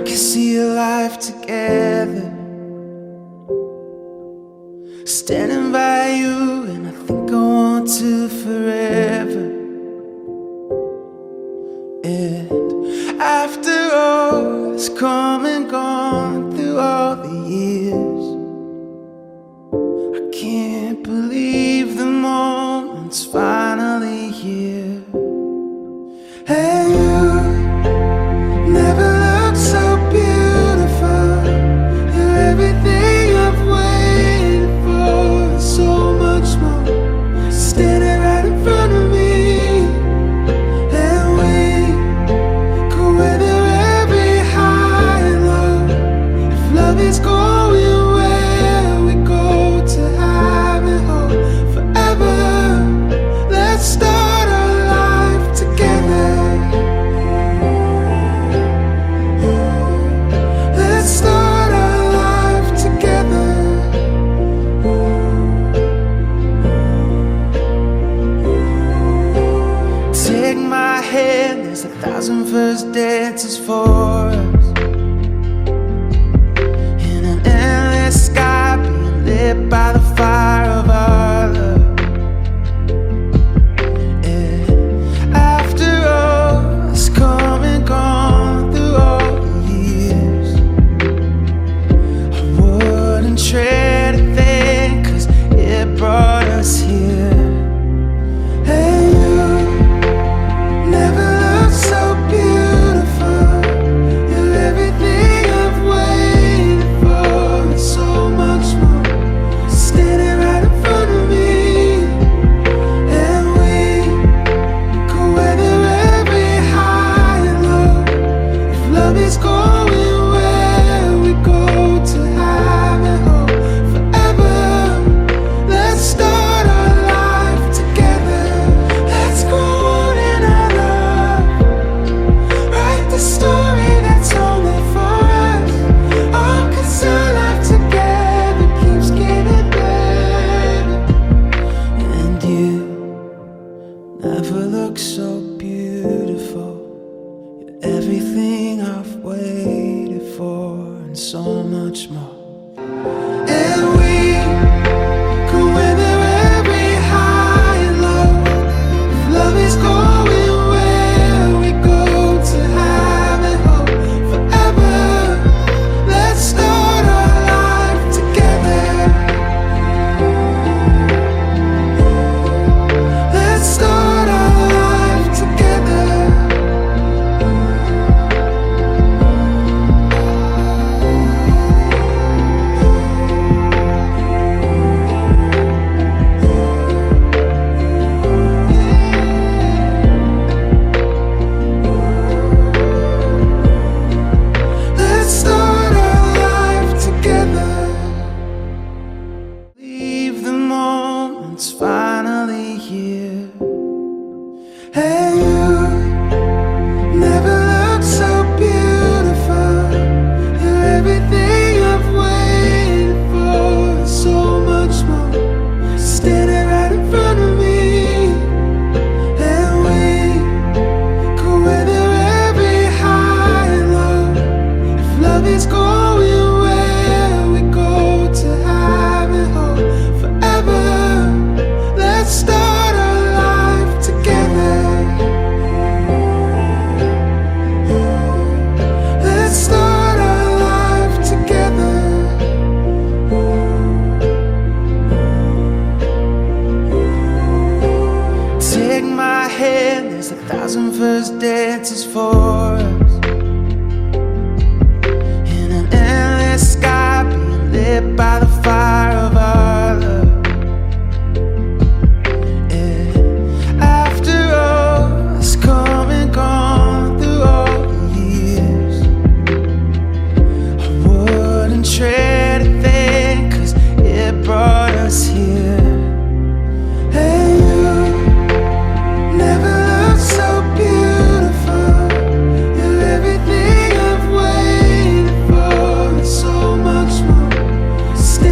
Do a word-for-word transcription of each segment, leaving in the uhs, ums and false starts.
Can see a life together. Standing by you, and I think I want to forever. And after all has come and gone through all the years, I can't believe the moment's finally here. And you never looked so beautiful. You're everything I've waited for, and so much more. Standing right in front of me, and we could weather every high and low. If love is going where we go to have and hold forever, let's start our life together. Let's start our life together. Take my hand, there's a thousand first dances for us. In an endless sky, being lit by the fire of our love. And after all has come and gone through all the years, I wouldn't trade a thing, 'cause it brought us here. And you never looked so beautiful. You're everything I've waited for, and so much more. Standing right in front of me, and we could weather every high and low. If love is going where we go to have and hold forever, let's start our life together. Let's grow old in our love. Write the story that's only for us. Oh, 'cause our life together keeps getting better. And you never looked so beautiful. You're everything I've waited for, and so much more. And we could weather every high and low. If love is going where we go to have and hold forever, let's start our life together. Let's start our life together. Let's start our life together. Leave the moment's finally here. Hey, you never looked so beautiful. You're everything I've waited for, and so much more. Standing right in front of me, and we could weather every high and low. If love is going where we go to have and hold forever, let's start our life together. Let's start our life together. Take my hand, there's a thousand first dances for us. In an endless sky, being lit by the fire of our love. And after all has come and gone through all the years, I wouldn't trade a thing, 'cause it brought us here. Hey, you never looked so beautiful. You're everything I've waited for, and so much more. Stay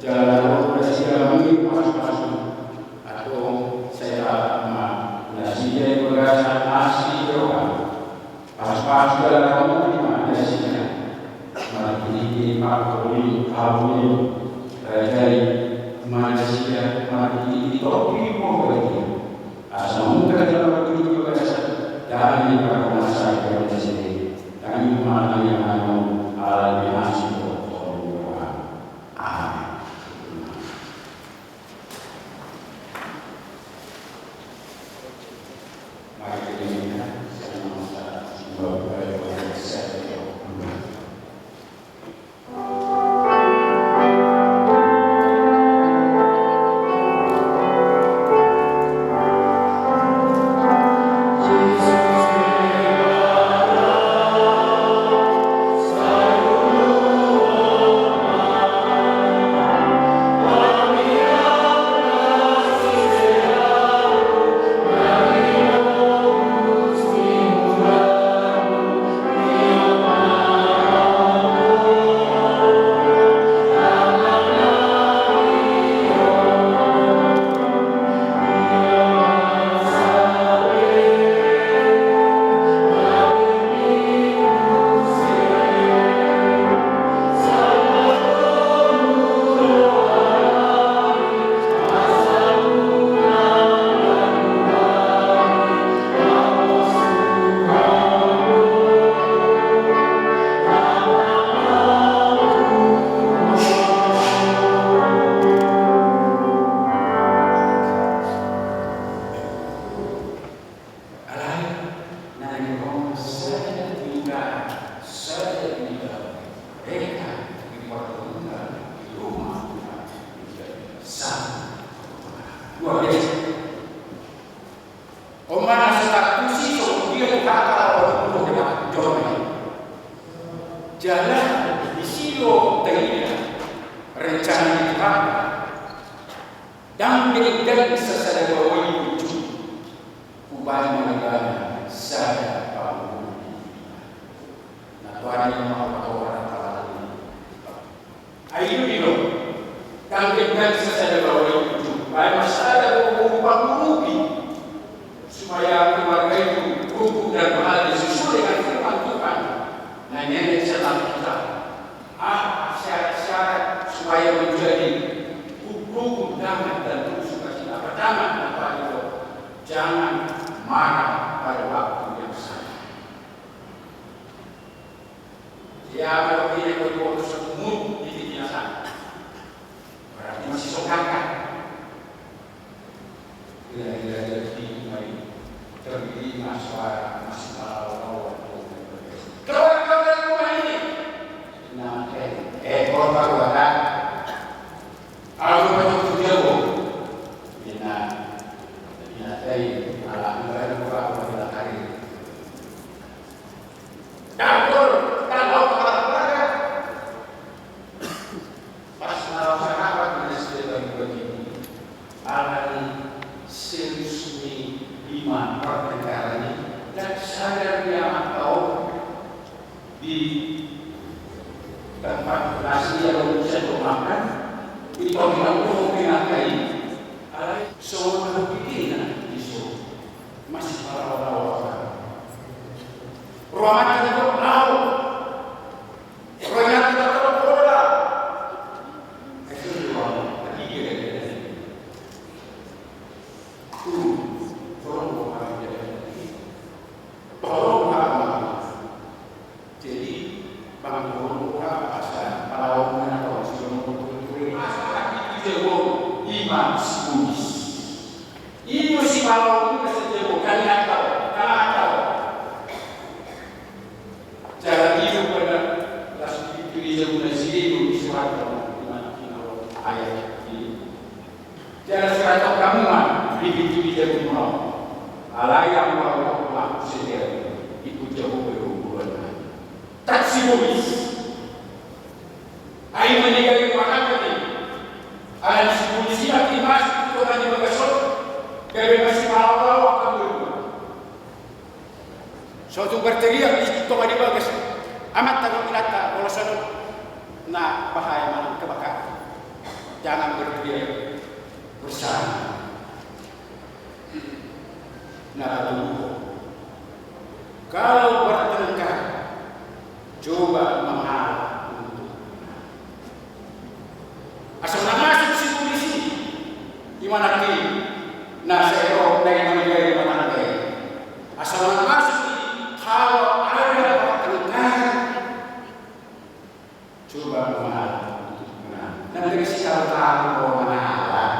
jala na ro nasida mangihut pasupasu. Antong sai tatap ma nasida di bagasan asi ni roha. Pasupasu jala ramoti ma nasida marhitehite pangkorhon hamu i. Rajai ma nasida marhitehite topi ni roha i. Asa mungka jala marhitehite bagasan dame parhorasan i. Tangianghon ma tangiangan on ala ni asi ni roha. Amen. Alai na nidok on, sada di ulaon, sada di ulaon, eka di parhundul, di rumah, sama. Luar biasa. On ma na so tartusi songon dia di hata lawan ulo di hata jolma i. Jala disi do taida rencana ni Tuhanta. Ndang denggan sasada baoa i punjung, hubaen ma ibana sada pangurupi. Na tuari ma hupatohor hata lalu. Ai i do, ndang denggan sasada baoa i punjung, baen ma sada boru pangurupi. Supaya keluarga itu rukun dan bahagia sesuai dengan firman Tuhan. Na nian di dalam kitab. Apa syarat-syarat supaya menjadi rukun, damai dan penuh sukacita? Pertama, apa itu? Jangan marah pada waktu yang salah. Ia, kalau tidak, kau dibotos semut di tinggi sana. Berarti masih songkakan. Kira-kira jadi mai terjadi masalah, masalah. Keluar kau dari rumah ini. Nah, eh, eh, keluar, keluar, kan? Aku masuk ke jauh. Ina, ina, eh, ala, ala, ala, ala, ala, ala, ala. Dapur, dapur, dapur, dapur. Pas na ro sahabat ni nasida bagi-bagi i, alani serius ni iman pernegara i, dan sadar ni amanta on di tempat nasida on bisa dimakan, di pembangunan rumah i, alai songon na hupikirna di son. Masih marawa-rawa. Roha mati na tong au. Roha mati na tong hola. Itu roha mati. Tolong roha mati. Tolong roha mati. Jadi, bang, tolong roha mati. Palawan na tong, sebelum betul-betul. Masalah itu jago, iman, psikis. I do sipalaon na sadia, bukan atau, na atau. Jala i do pada las di pintu ni jabu nasida i do disorat on, di mana, di mana ayat i. Jala sorat on hamu ma di pintu ni jabumuna on. Alai ahu, ahu, ahu sadia, ikut jabu berhubungan. Sibolis. Ai menigai manang ni ala ni sibolis i, ati masuk tu tonga ni bagas on, gabe masipaolo-olo angka boru. So tung berteriak di tonga ni bagas, amanta dohot inanta, molo songon na bahaya manang kebakaran. Jangan berteriak bersama. Na katuju, kalau bertengkar, coba mengalah untuk menang. Asa unang masuk sibolis i, i ma nangkin na sai ro na i manggagai rumah tangga i. Asa unang masuk i, kalau ada pertengkaran, coba mengalah untuk menang. Nang dari si tahu-tahu mau mengalah.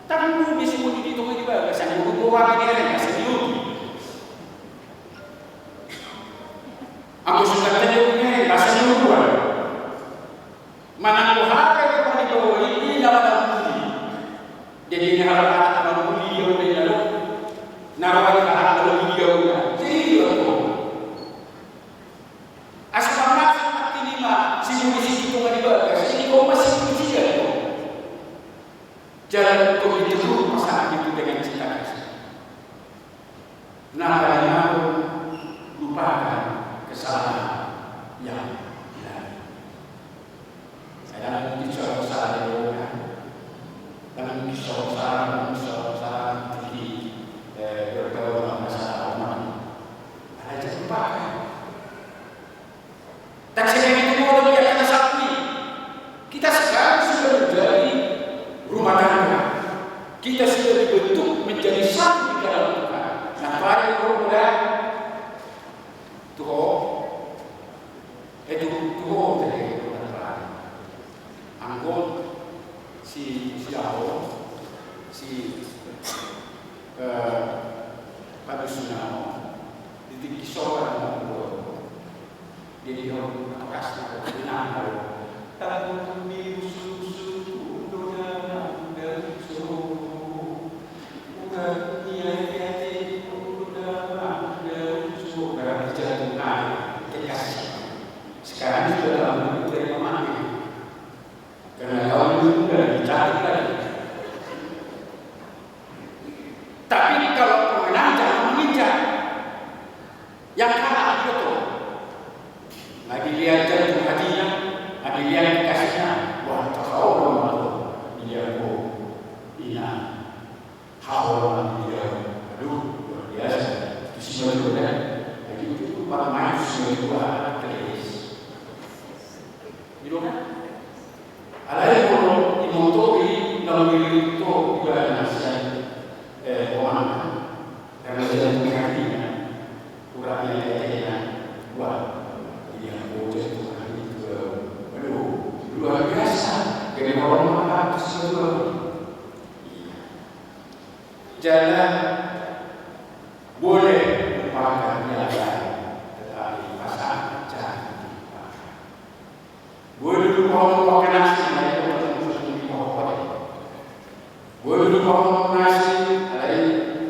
Tanggung di sini di tonga ni bagas, yang ngomong orang ini kan bahasa Yunani. Aku suka tanya ini bahasa Yunani. Manang boha pe rupa ni baoa i, i na manang uli. Jadi, na halak manang uli dia udah jalo. Na roha ni halak manang uli dia udah. Jadi, dia udah. Asa pernah seperti ini mah, sibolis i tu tonga ni bagas, ini kau masih pujian kau. Jalan untuk ditegur pasangan itu dengan cinta kasih. Nah, paling aku lupakan kesalahan yang lalu. Saya dalam mungkin suatu salah di rumah. Dalam mungkin suatu salah, mungkin suatu salah di, eh, bergaul dengan masalah umat. Ada yang lupakan. Tarsongon i tu modom di angka na sahali. Kita sekarang sudah menjadi rumah tangga. Kita sudah dibentuk menjadi satu di dalam Tuhan. Nah, paling mudah tu ho, eh, tu, tu ho, jadi, anggo si, si aho, si, eh, padusi na on, di tingki sobar na on. Jadi, on, atas na, di nangkal. Tanggul ni usul-usul, undo damang dan so. Urat ni ate-ate, undo damang dan so. Berarti jantung air, kekasih. Sekarang sudah lama dari mamae. Karena kau menunda, dicatat lagi. Tapi kalau pemenang jangan menginjak. Yang kalah itu. Nggak dilihat jantung hatinya, nggak dilihat kasihnya. Wah, tahu orang itu. Dia, oh, iya. Haholongan dia, aduh, luar biasa. Itu si Madura, ya. Jadi, itu para main si Madura, keris. Gitu kan? Alai molo imoto i, lalu itu, ibaratna, eh, orang, karena dia punya hatinya, kurangnya dia, wah, dia bocah tuh, itu, aduh, luar biasa. Jadi, orang mengatakan si Madura. Iya. Jala boleh lupakan yang lain, tetapi pasangan jangan dilupakan. Boleh lupakan pakai nasi, alai boleh lupakan pakai nasi, alai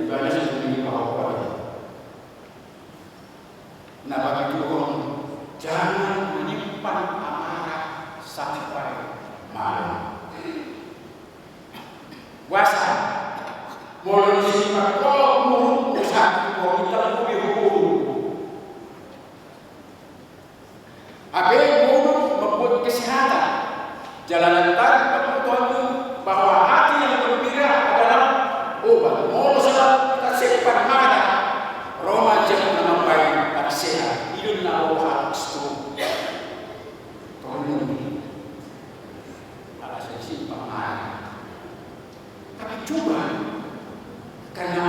ibadah sendiri pakai. Nah, bagi Tuhan, jangan menyimpan amarah sampai malam. Puasa, molo disimpan, kalau muruk, sakit, kalau kita lebih buruk. Hape muruk membuat kesehatan. Jala lantaran pengetahuanmu bahwa hati yang gembira adalah obat. Molo salah tasimpan marah, ro ma jam na mambahen tak sehat. Idun na ro halak stroke. Tolong. Ala sai simpan marah. Tapi coba, karena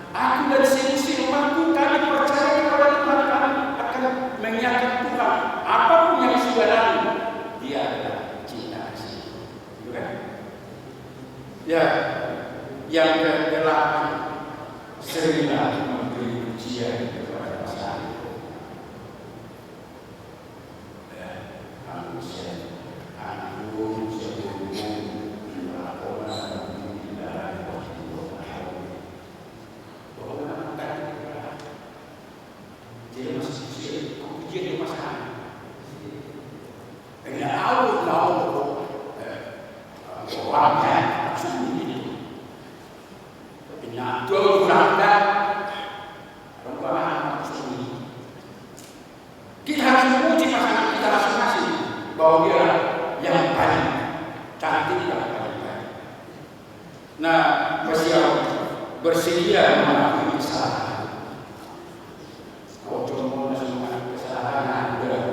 aku dan seusia umatku, kami percaya kepada Tuhan, kami akan mengingatkan Tuhan. Apapun yang sudah lalu, Ya, yang kedelapan, serilah memberi pujian kepada pasangan. Ya, manusia, anak guru, sebelum guru, laporan, pimpinan, jadi masih kecil, kok dia dia pasangan. Tidak tahu, tahu, eh, orangnya langsung gitu. Tapi nah, dia udah ada, orang langsung gitu. Kita harus memuji pasangan kita masing-masing bahwa dia yang paling cantik, yang paling baik. Nah, bersedia mengakui kesalahan. Kalau cuma mau langsung mengakui kesalahan, nah, udah.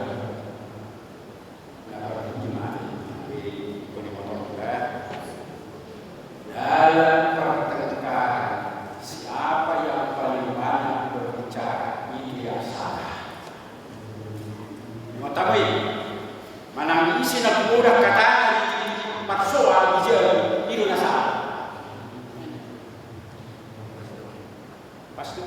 Nah, kalau itu gimana? Jadi, boleh potong juga. Dalam pertengkaran, siapa yang paling banyak berbicara, itu yang salah. Mengetahui, manang ise na tumodang hatana di parsoal, di jabu, i do na salah. Pasti.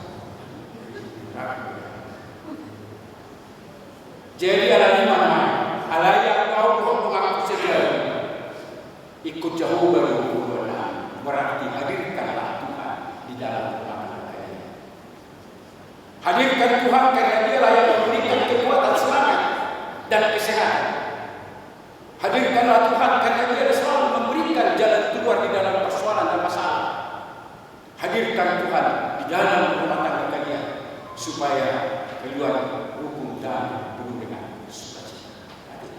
Jadi alani i ma, alai ahu dohot donganku sejati, ingkon Jahowa do huhut, berarti hadirkanlah Tuhan di dalam rumah tangga kalian. Hadirkan Tuhan karena Dialah yang memberikan kekuatan, semangat, dan kesehatan. Hadirkanlah Tuhan karena Dia selalu memberikan jalan keluar di dalam persoalan dan masalah. Hadirkan Tuhan di dalam rumah tangga kalian supaya keluar rukun, damai, penuh dengan sukacita. Hadir.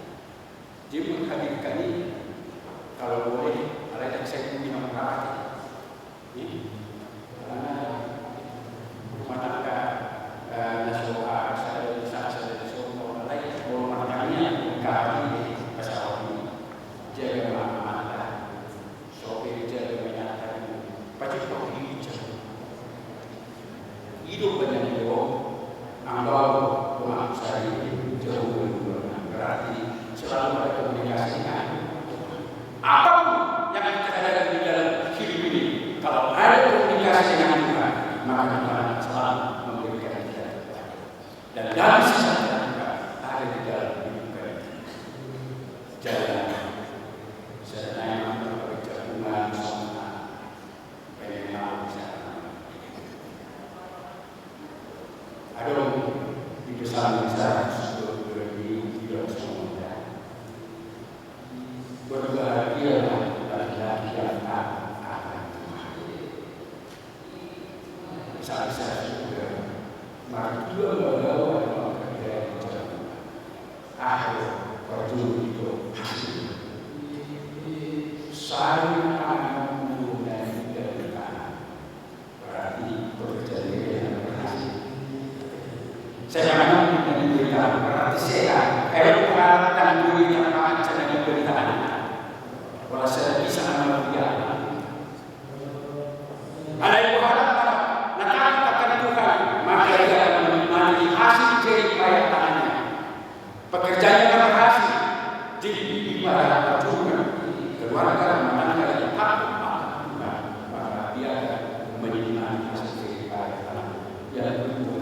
Jadi menghadirkan ini, kalau boleh, alai saya punya merapat. Ini, karena rumah tangga, eh, nasional, saya dari sana, saya dari Solo, alai kalau rumah tangganya, bukan di pesawat ini, jaga mata, sopir jaga mata, pasti kau ini jaga. I do banyak orang, anggo, orang saya ini jauh dari rumah. Berarti selalu ada komunikasi dengan Tuhan. Apapun yang kita hadapi di dalam hidup ini, kalau ada komunikasi dengan Tuhan, maka Tuhan akan selalu memberikan kita kekuatan. Dan damai sejahtera Tuhan ada di dalam hidup kita. Jalan. Saya naik motor, pakai jakungan, sama. Pengen tahu di sana. Adong di pesan-pesan sudah berdiri di dalam semuanya. Berbahagialah laki-laki yang taat akan Tuhan. Pesan-pesan sudah. Martua bagawan mangkadai jabu. Ahu parjolo do hasil. Sai manang na di dalam tanah. Berarti pekerjaan dia yang berhasil. Saya tanam di dalam tanah, berarti saya, eh, bukan tanam dulu di tanah, saya tanam di tanah. Kalau saya bisa menanam dia. Alai huharap na taat akan Tuhan, maka ia akan menikmati hasil jerih payah tangannya. Pekerjaannya akan berhasil. Jadi, ibarat perjuangan keluarga rumah tangga yang taat akan Tuhan, maka dia akan menikmati hasil jerih payah tangannya. Yang kedua,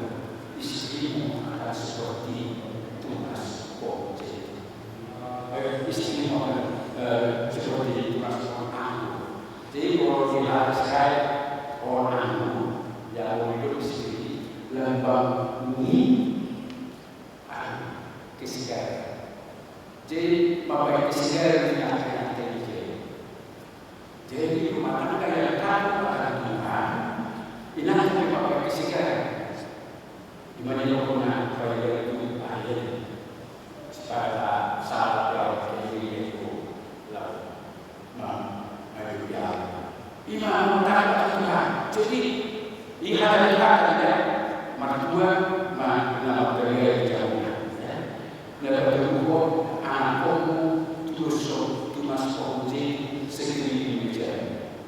istrimu akan seperti tunas pohon jerih. Eh, istrimu akan, eh, seperti tunas pohon anggur. Jadi, kalau di hati saya, orang yang hidup di sini, lambang ni, anu, kesegaran. Jadi, mambahen kesegaran di tengah-tengah kita. Jadi, rumah tangga yang taat akan Tuhan, inang mambahen kesegaran. Di mana dia pernah, apa yang dia itu, akhirnya. Sipata salah jawab, jadi dia itu lalu. Nah, ayo dia. Ima, taat akan Tuhan. Jadi, i hata ni Tuhan, ya. Martua ma na martua di jabu. Ya. Na martua anakmu, tunas pohon jeruk, segeri di meja.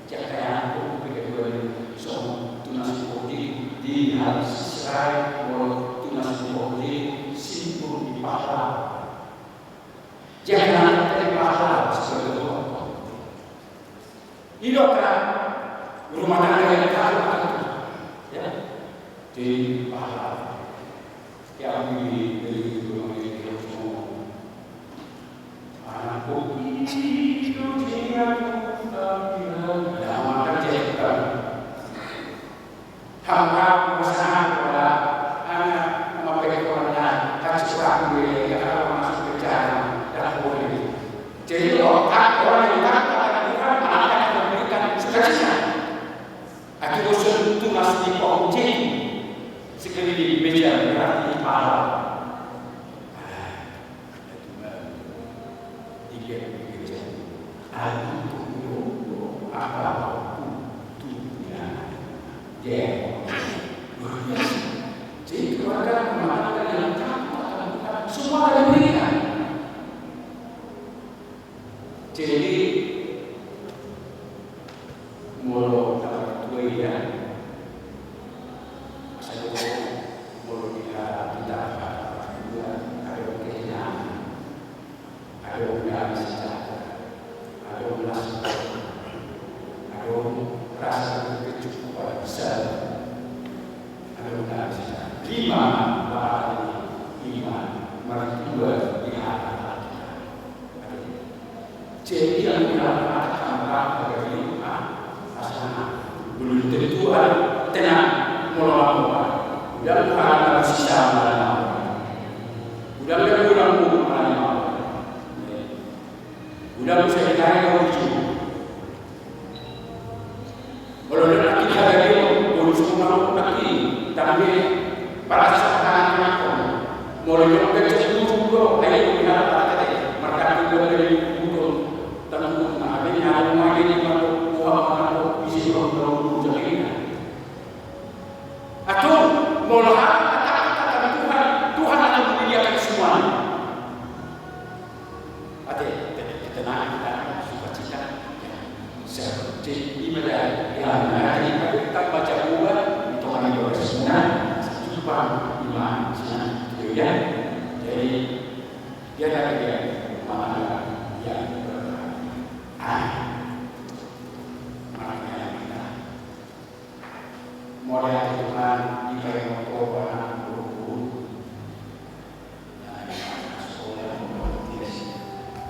Jaka anakmu, pegawai, songon tunas pohon jeruk, di hal serai, molo tunas pohon jeruk, simbol ni pahlawan. Jaka anak tadi pahlawan sebagai orang tua. I do Puji pujian kemuliaan. Nah, maka dia bukan. Hamba pasahat pala anak mambahen Tuhan na, kasih Tuhan dia, ya, kalau masuk penjara, dah boleh. Jadi, oh, orang yang takut akan Tuhan, maka akan memberikan sukacita. Aki bosan tunas di pohon cengkeh, sekeliling meja berarti pahala. Jadi, luar biasa. Jadi, keluarga mengatakan yang takut akan Tuhan, semua akan diberikan. Jadi, molo tapartua ia, asa do molo di hata kita, ada kehilangan, ada damai sejahtera, ada rasa, ada rasa kecukupan, ada damai sejahtera. Lima hal ini, lima, mari dua di hata kita. Jadi, yang kita katakan bahwa bagi, ah, pasangan, belum tentu ada tenang, molo lama. Udah bukan harus sisa lama. Udah, udah kurang, kurang lama. Udah bisa ditarik ke ujung. Molo dang nangkin hagaleon, molo so mangurung nangkin, tangke parasa tangan nangkon. Molo dang pe cemburu do, ai do mihal parkate, markate do pe cemburu do, tangkung na, abe ni alu mage ni mangko, uha mangko, bisi do mangko, bujang ina. Atau, molo hal kata, kata Tuhan, Tuhan akan menyediakan semuanya. Ate, te-, ketenangan kita, sukacita. Jadi, ima da, ya, nah, jadi, kita baca Quran, itu kan itu semua, jumpa iman, ya. Jadi, dia dari dia, mana dia, ah, mana kita. Mauliate Tuhan, dipaingot Ho anak boru-boru. Nah, sekolah,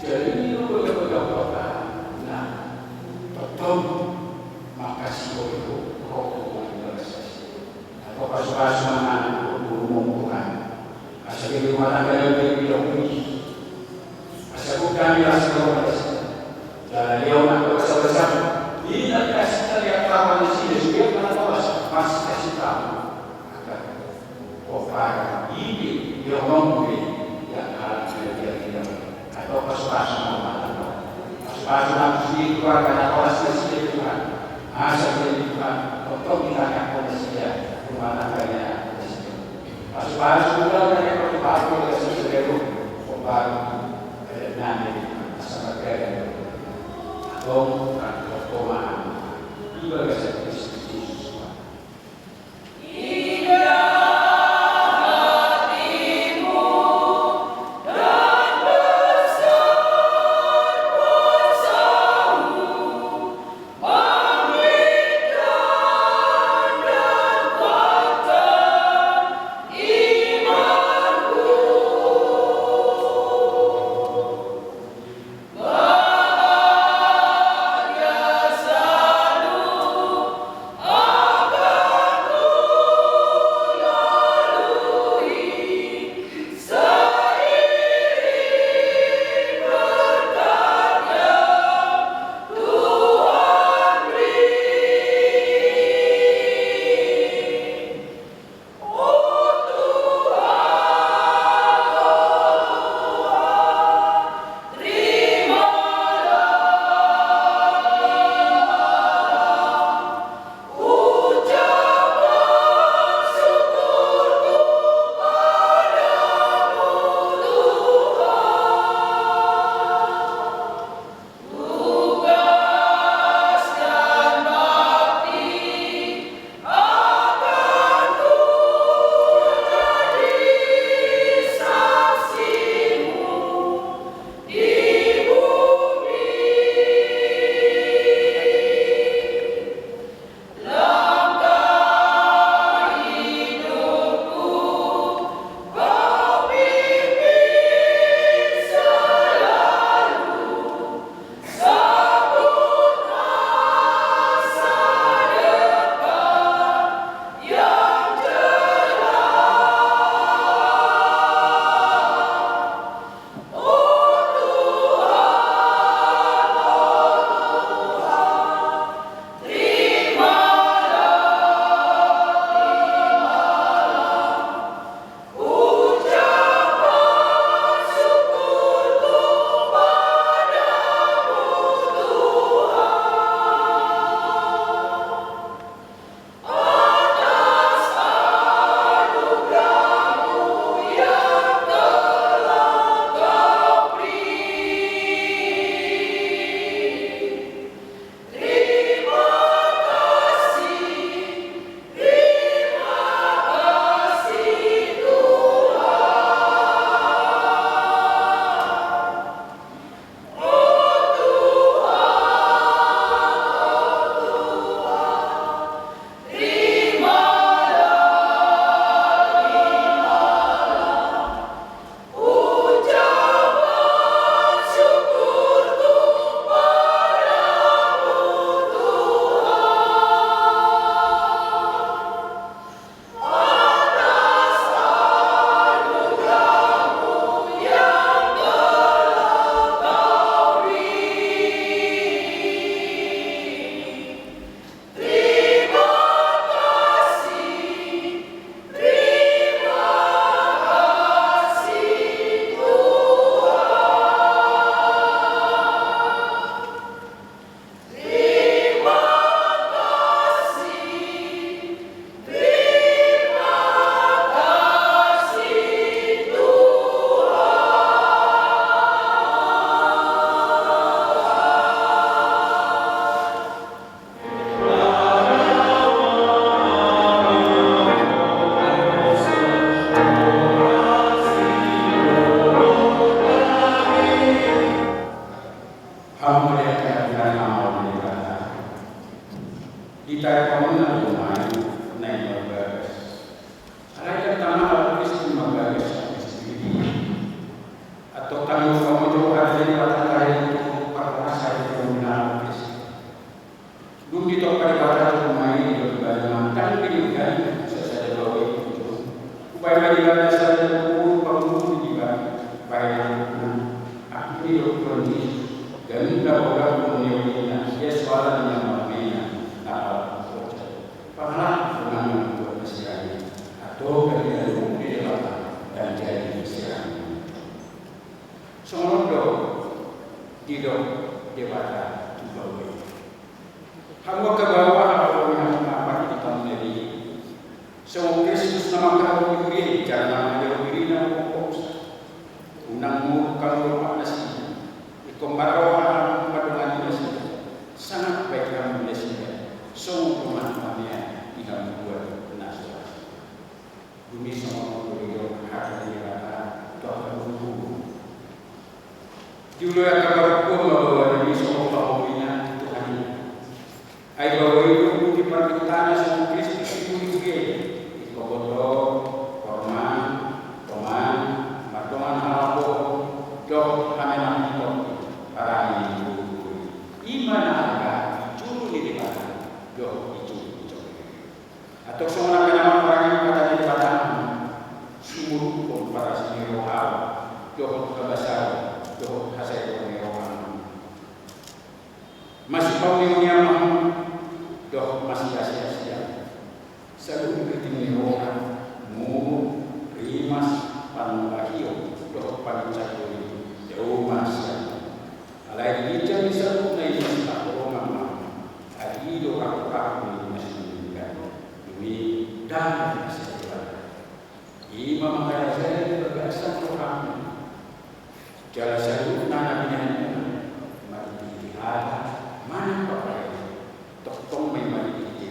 jadi, lu boleh pegang Tuhan. Nah, betul. Makasih, Ho, Ho, Ho, Tuhan, terima kasih. Atau pasu-pasu anak boru-boru, Tuhan. Asa di rumah tangga lebih, lebih, lebih. Asa bukan di rasa luar biasa. Jala dia orang tua sabar-sabar. Ina kasih talian kawan di sini, dia pernah tahu, masih kasih tahu. Agar, oh, para, ini, dia orang tua, yang harus dia, dia, dia. Atau pas-pas, pas-pas, pas-pas, Tuhan, Tuhan. Asa dia, Tuhan, tolong kita, Tuhan, sia, rumah tangganya, sia. Pas-pas, Tuhan, dari pertukaran, sia, rumah, eh, nani, asa bergaya. Atau, atau, Tahe pamuna do mai na i marbagas. Alai kan tama halak Kristen marbagas Kristen. Antong tangihon hamu jo hata ni Debata tahe tu parhorasan ni pamuna halak Kristen. Dung ditompa Debata tu rumah i, didok Ibana ma, ndang denggan do sasada baoa i tu jolom. Hubahen ma di Ibana sada na umur, pangumur di Ibana, bahen anak na. Akhirna didok Jesus, ganup na paulak do muna i, ia soalan ni na marmena na paulak. Pahalak do na mambuat na sirang i, atau ganup na didok ni Debata ndang jadi sirang i. Songon on do didok Debata tu baoa i. Hamu angka baoa, hamu na manghatai hata ni Debata. Songon Kristus na mangkaholongi huria i, jala na mangalehon dirina manggokhon huria. Unang muruk hamu dohot nasida. Ingkon marroha hamu mandongani nasida. Sangap bahen hamu nasida. Songon dongan pamean di hamu dua na so asing. Dung i songon on do didok hata ni Debata tu angka boru. Diuloi angka parompuan ma baoa nami songon pahomuna tu Tuhan i. Ai baoa i do pudi parmintana songon Kristus i pudi huria i. Ingkon boto, hormat, toman, mardongan halaho, dohot hamenangan ni tondi, harani ni boru. I ma na arga di jolo ni Debata dohot di jolo ni jolma. Antong songon angka na marparange hata ni Debata, sumurut do parasi ni roha, dohot habasaon, dohot hasaeton ni roha. Masipauneunean ma hamu, dohot masiasiasian. Saluhut riting ni roha, muruk, rimas, panumbahion, dohot panumbahion i, dao ma sian. Alai di ginjang ni saluhutna i masitaholongan ma hamu, adi do rakhurakhur ni na sinurung i. Dung i ndang na sisada. I ma mangarajai di bagasan rohamu. Jala saluhutna na binahenmu, marhitehite hata manang papareon, tongtong ma i marhitehite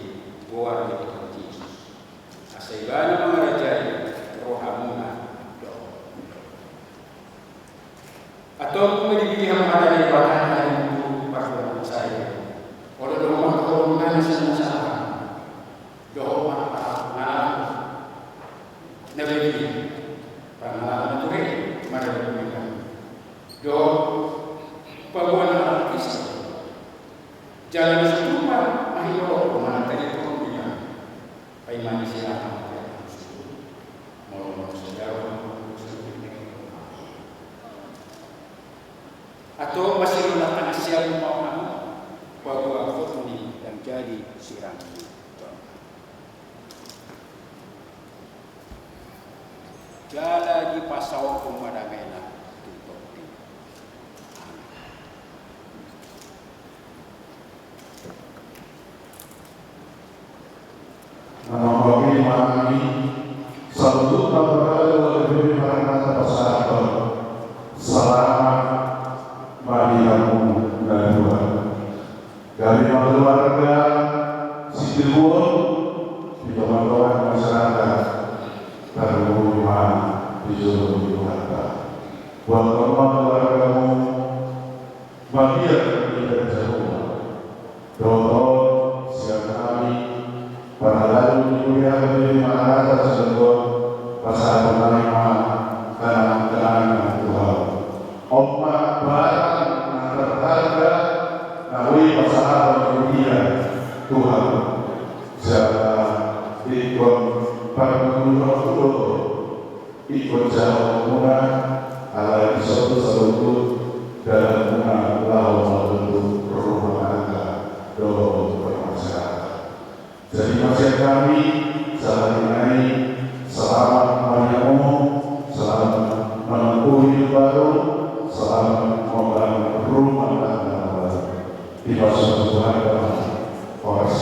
goar ni Tuhan Jesus. Asa Ibana mangarajai rohamuna dohot. Antong dung dibilang hata ni Debata, hata ni Tuhan, pardomuan saya. Olo do mangkaholongi hami sian na salah. Dohot ma pangarangan na badia, pangarangan na ture, maradomuan. Dohot paboa na halak Kristen. Jala na situpa, mahinorop, manang tadi pun dia. Paima ni siapa, molo, molo sajawa, molo sajawa. Atau masih mengatakan siapa mau, paboa hot ni ndang jadi sirang. Jala dipasaorhon ma damena tu tondi. Amen. Mangapili ma hami, saluhut na marhaha dua P B B Maranatha pasahathon, selamat ma di hamu na dua. Gabe ma keluarga Sitiruon, di tongatonga masyarakat, tarlumobi ma di jolo ni Tuhanta. Buat hamu ma keluargamu, bagian dari jamuan. Dohot sian hami, parhalado ni huria P B B Maranatha Cilegon, pasahathon nami ma kenang-kenangan tu hamu. On ma barang na terharga na boi pasahathon huria tu hamu. Jala ingkon parmudurhon do ingkon jahaonmuna, alai dison do saluhut dalanmuna laho mambangun rumah tangga dohot bermasyarakat. Jadi maksud kami, sahali nai, selamat ma di hamu, selamat menempuh hidup baru, selamat membangun rumah tangga baru. Dipasupasu Tuhan, horas.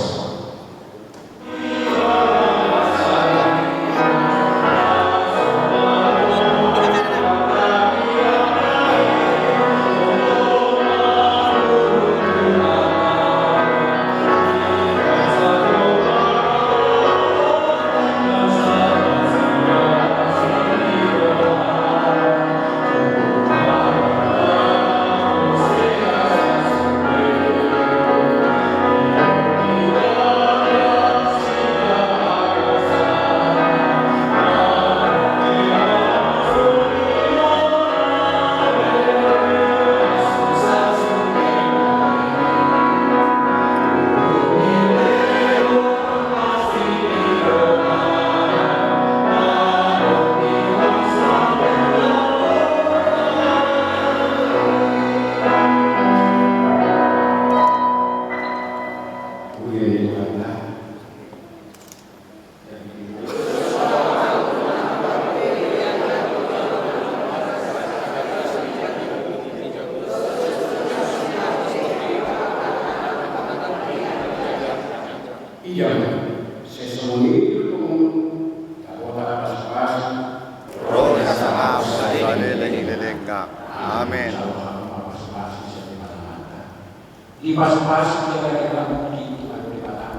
Dipasu-pasu jala ditambuhi Tuhan Debata.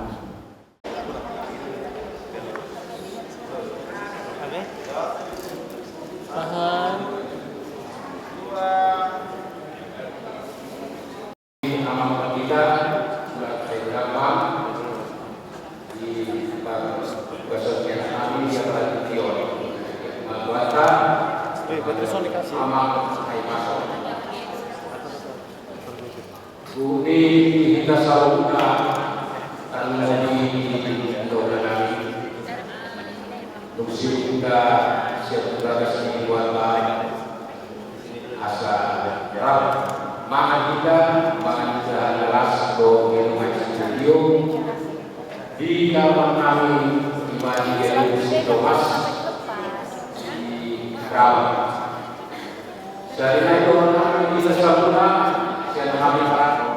Tahan. Amang Pendeta, sudah saya gampang di bagian kami dia perhatian. Buat Amang Aimaso. Uni hita saluhutna, tanda di doa nami. Dung sihita siap bagas ni buatan asa rap mangan hita, mangan hita las do di rumah studio. Di kamar nami, di bagi dia di Thomas di Rawa. Jadi naik turun nami di Sasabuna, sian nami Pak.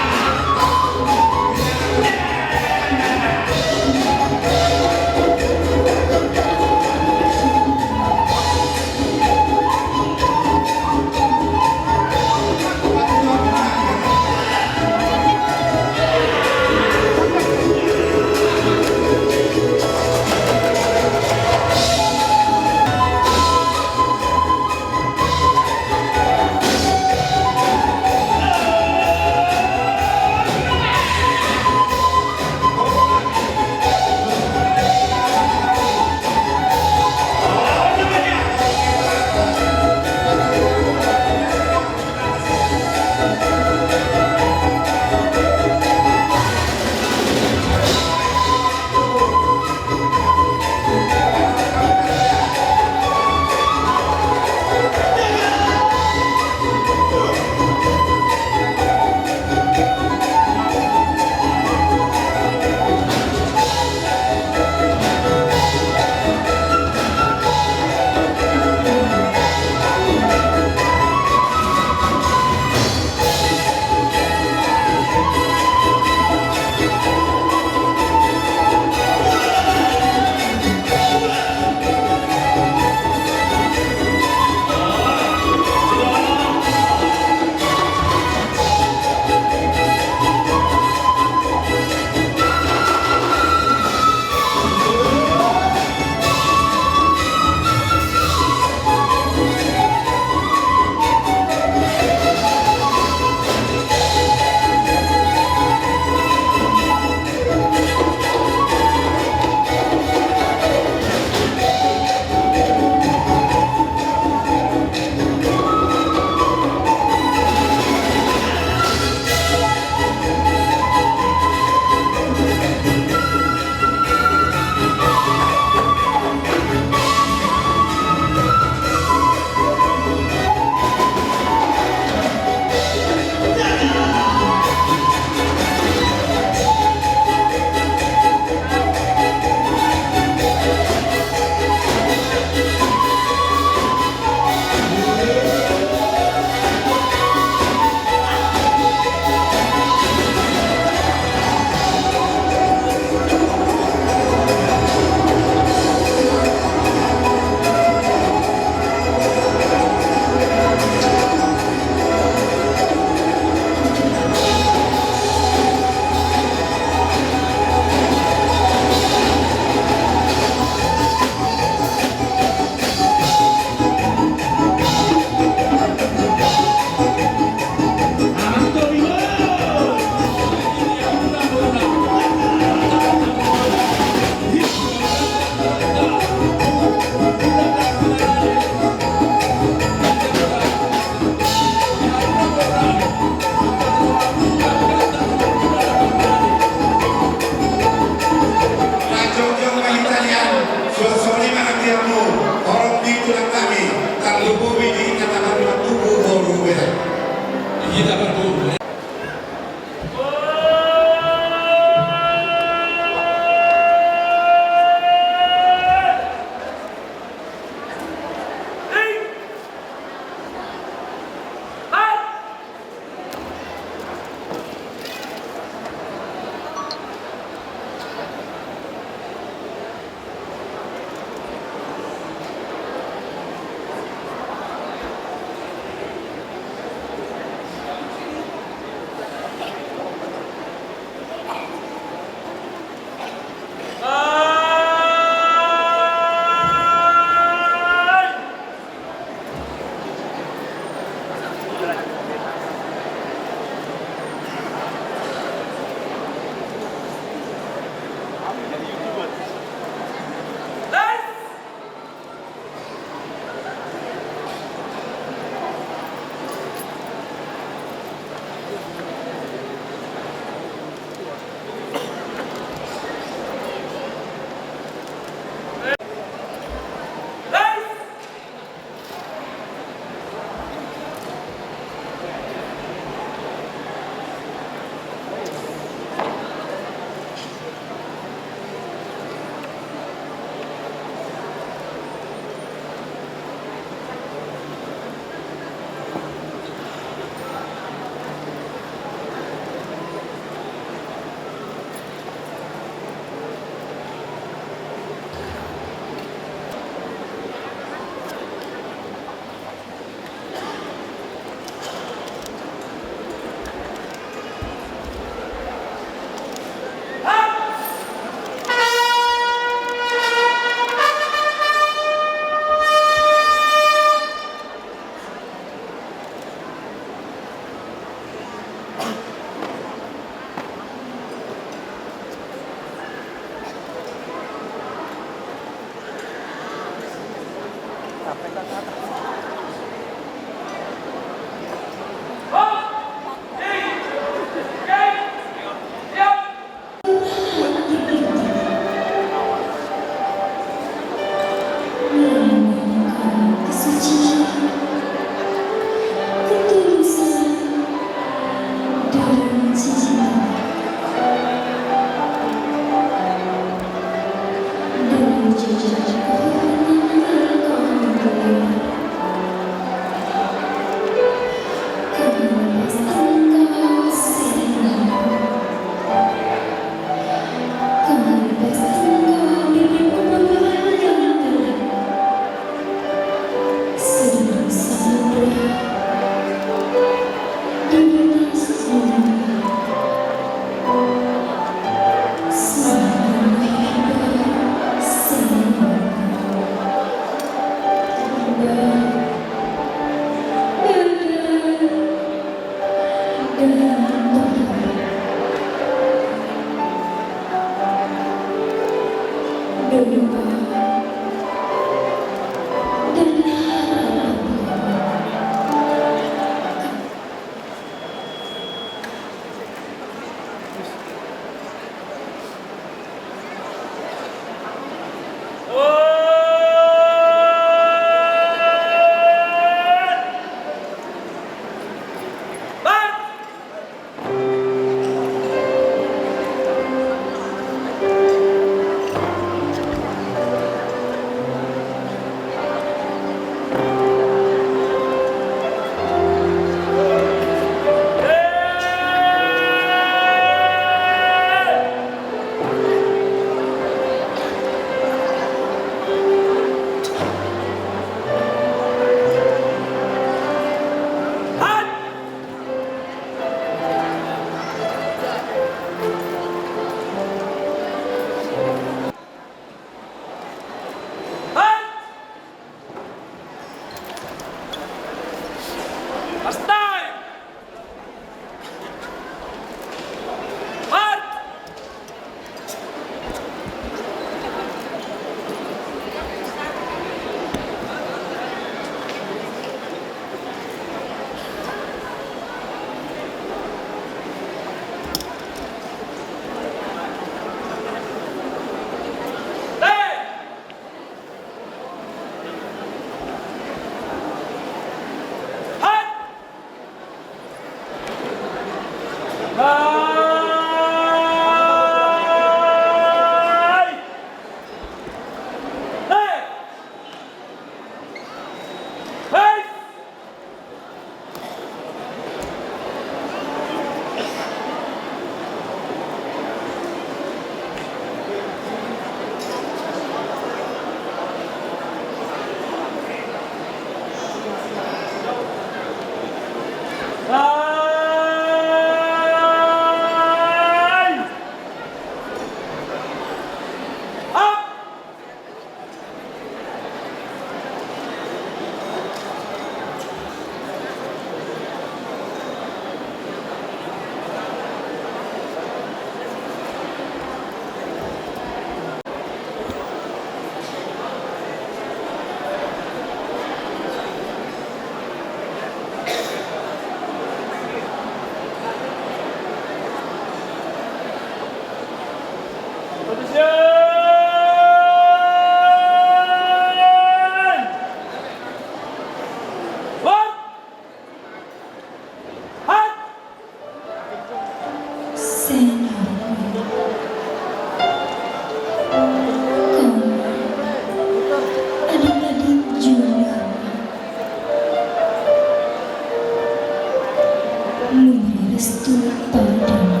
Lungrestu pardana.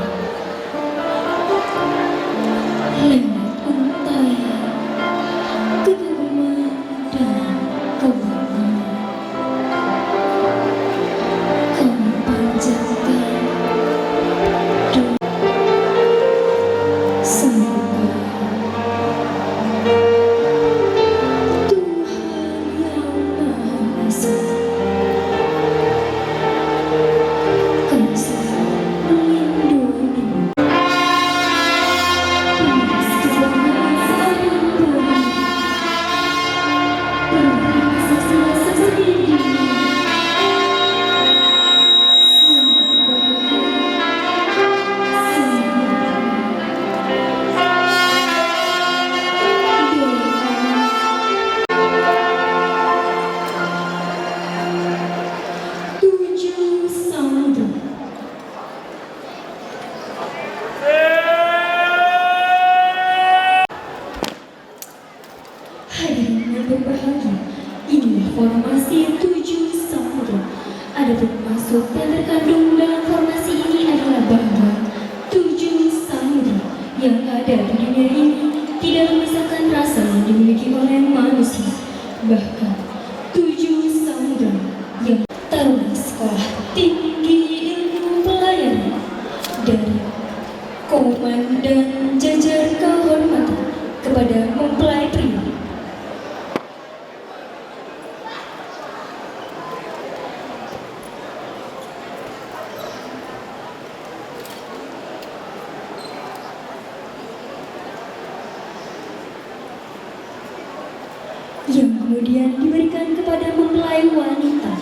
Lewat Yang terkandung dalam formasi ini adalah bahwa tujuh samudra yang ada di dunia ini tidak memisahkan rasa yang dimiliki oleh manusia. Bahkan tujuh samudra yang Taruna Sekolah Tinggi Ilmu Pelayaran dari Komandan Jajar Kehormatan kepada mempelai pria. Yang kemudian diberikan kepada mempelai wanita.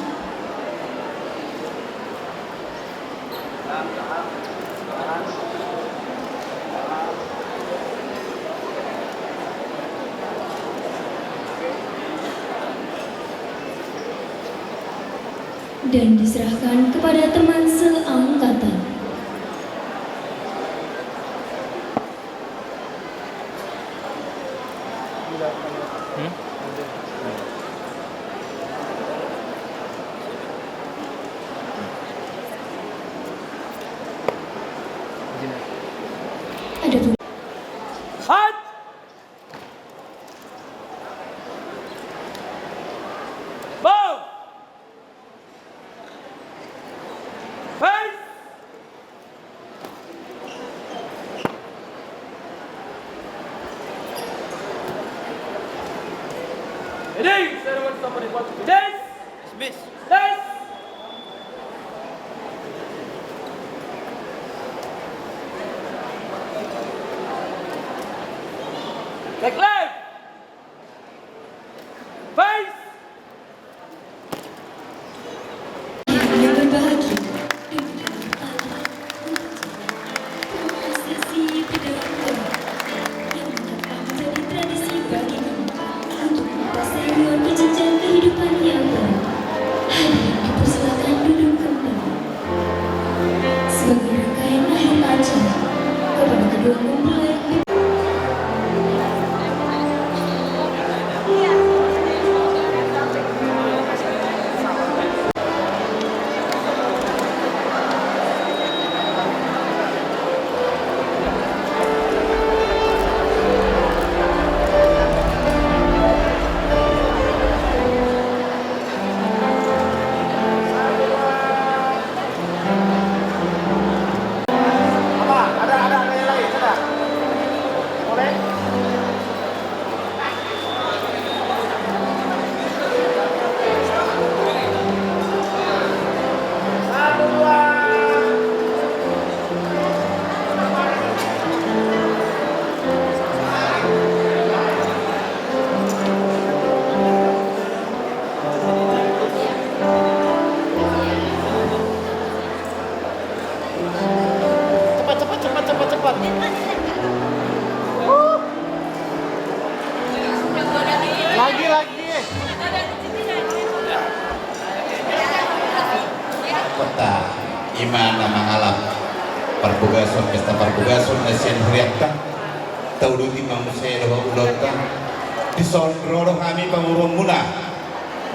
Dan diserahkan kepada teman seangkatan. Adapun Hot! Bom! Face! Ready! Ready! Back left! Face! Yang berbahagia, prosesi pedagang yang menjadi tradisi bagi kami untuk melepas senior ke jenjang kehidupan yang baru. Hadirin dipersilakan duduk kembali. Sebagai rangkaian akhir acara, kepada kedua mempelai. Cepat, cepat, cepat, cepat, cepat. Lagi, lagi. Kota, ima na mangalap parbogason, pesta parbogason na sian hurianta. Tauduti ma muse dohot ulaonta. Dison ro do hami pamoruonmuna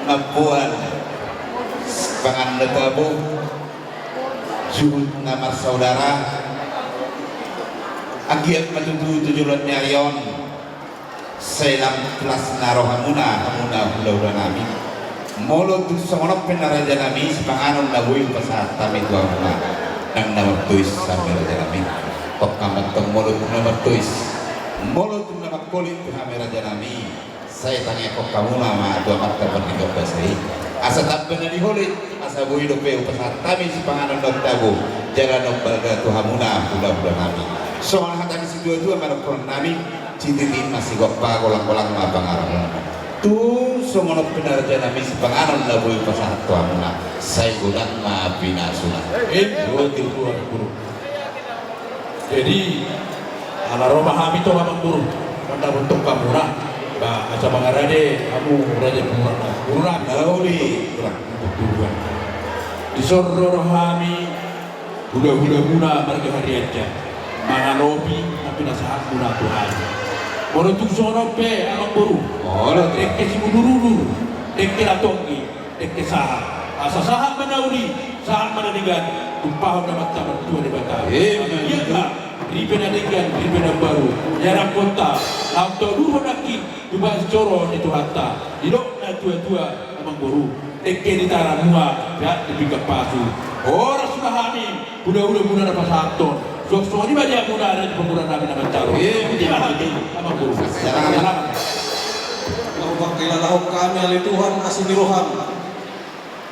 mamboan panganon na tabo, juhut na marsaudara. Anggiat ma tutu tu joloan ni ari on sai lam las na rohamuna, hamuna hulahulanami. Molo tung songon on pe na rajanami, sipanganon na boi hupasahat hami tu hamuna, nang na martois hami rajanami. Tongka ma antong molo tung na martois, molo tung na mangkolit tu hami rajanami, sai tangihon hamuna ma tu Amanta Pardenggan Basa i, asa tamba na niholit, asa boi dope hupasahat hami sipanganon na tabo jala na balga tu hamuna hulahulanami. Songon hata ni situatua ma dohononnami: Sititi ma sigompa, golanggolang ma pangarahutna. Tung songon on pe na rajanami, sipanganon na boi hupasahat tu hamuna, sai godang ma pinasuna. Emma tutu, amangboru. Jadi ala ro ma hami tu amangboru mandapot tongkamuna, ba asa mangarade hamu raja ni boru nami. Nauli. Dison ro do hami hulahulamuna marga Harianja mangalopi na pinasahatmuna tu hami. Molo tung songon on pe amangboru, dengke simudurudur, dengke na tonggi, dengke sahat. Asa sahat ma nauli, Sahat ma na denggan, tumpahon na martua Debata. Ima tutu. Ripe na denggan, ripe na baru. Ia na potta, na tauluhon nangkin, tu bagas joro ni Tuhanta. Didok na tua-tua, amangboru. Dengke ni tara mua, peak ni pinggan pasu. Horas ma hami, hulahula muna na pasahathon. Suang songon i ma di hamuna na di pangguranami na manjalo. Ima tutu, amangboru. Selamat. Na hupangkilalahon hami ale Tuhan, asi ni roham.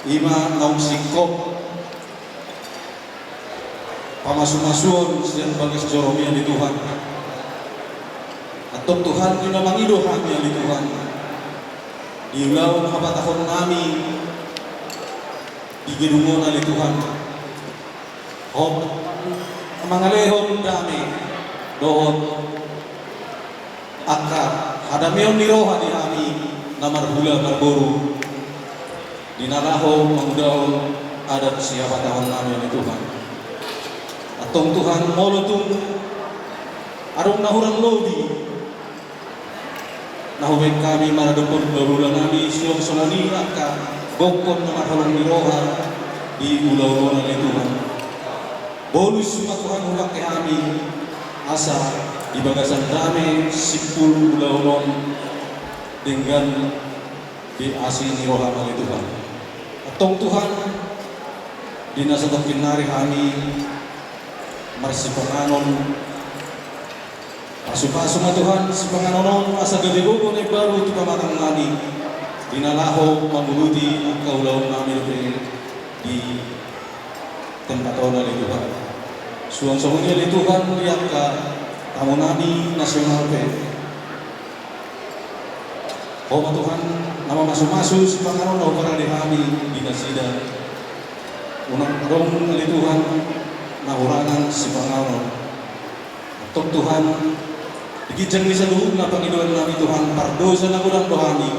Ima naung singkop pamasumasuon sian bagas joromi ale Tuhan. Antong Tuhan, di na mangido hami ale Tuhan, di ulaon hapatahonnami di gedung on ale Tuhan. Hop, mangalehon dame dohot angka hadameon ni roha di hami na marhula marboru, di na laho mangudahon adat sihapatahonnami ale Tuhan. Antong Tuhan, molo tung adong na hurang lobi na hubaen hami maradophon hulahula nami, suang songon i angka gokhon na marholong ni roha di ulaon on ale Tuhan. Bolus ma Tuhan hupangke hami, asa di bagasan dame simpul ulaon on denggan di asi ni roham ale Tuhan. Antong Tuhan, di na satongkin nari hami marsipanganon, pasupasu ma Tuhan sipanganon on asa gabe gogo na imbaru tu pamatangnami, di na laho mangurupi angka ulaonnami dope di tempat on ale Tuhan. Suang songon i ale Tuhan di angka tamunami nasional pe. Ho ma Tuhan na mamasumasu sipanganon na huparade hami di nasida. Unang adong ale Tuhan na hurangan sipanganon. Antong Tuhan, di ginjang ni saluhutna pangidoannami Tuhan, pardosa na godang do hami.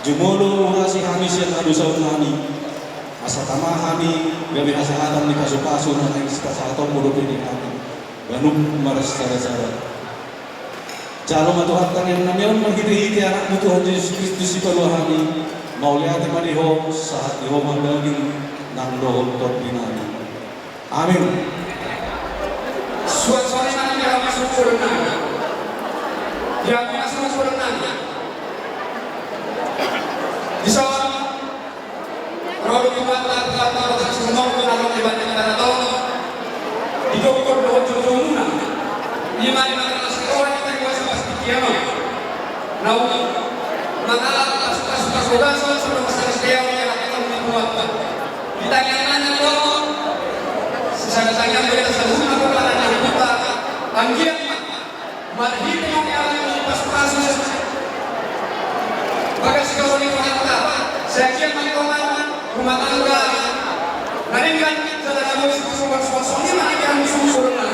Jumolo urasi hami sian hadosaonnami. Asa tama hami gabe hasahatan ni pasupasu na naeng sipasahatonmu dope di hami ganup marsadasada. Jalo ma Tuhan tangiangnami on marhitehite Anakmu Tuhan Jesus Kristus Sipalua hami. Mauliate ma di Ho, sahat di Ho ma daging nang dohot tondinami. Amin. Suang songon i ma nang di hami sumurna. Di hami sumurna. Di son ro do Tuhanta, Tuhanta, Tuhanta, sumurna, na ro di bani na ro. Didokkon dohot joujou muna. Ima di mata na sikola di tengah sama seperti kiamat. Naung mangalap pasupasu parhorasan, sudah masalah dia, dia akan membuat. Di tangiangnami do, sisada tangiang do hita saluhutna, kepada na huta, anggiat ma marhite ma ni alam ni pasupasu bagas joro ni Tuhanta, sai anggiat ma tongan rumah tangga na denggan, jala na boi sumurung, suang songon i ma nang di hami sumurna.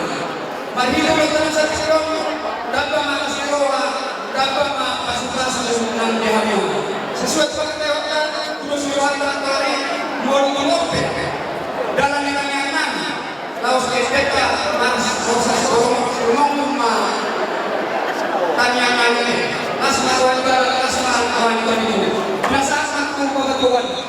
Marhite ma tong sahat ni roha, tamba ma asi ni roha, tamba ma pasupasu nang di hami. Sesuai pangidoan Tuhan, tudos ni rohanta nangkin, molo tung pe dalan ni tangiangnami laos, epeta mas, proses, proses, proses, proses, tangiangnami, mas, mas, mas, mas, mas, mas, mas, mas, mas, mas, mas, mas, mas, mas, mas, mas, mas,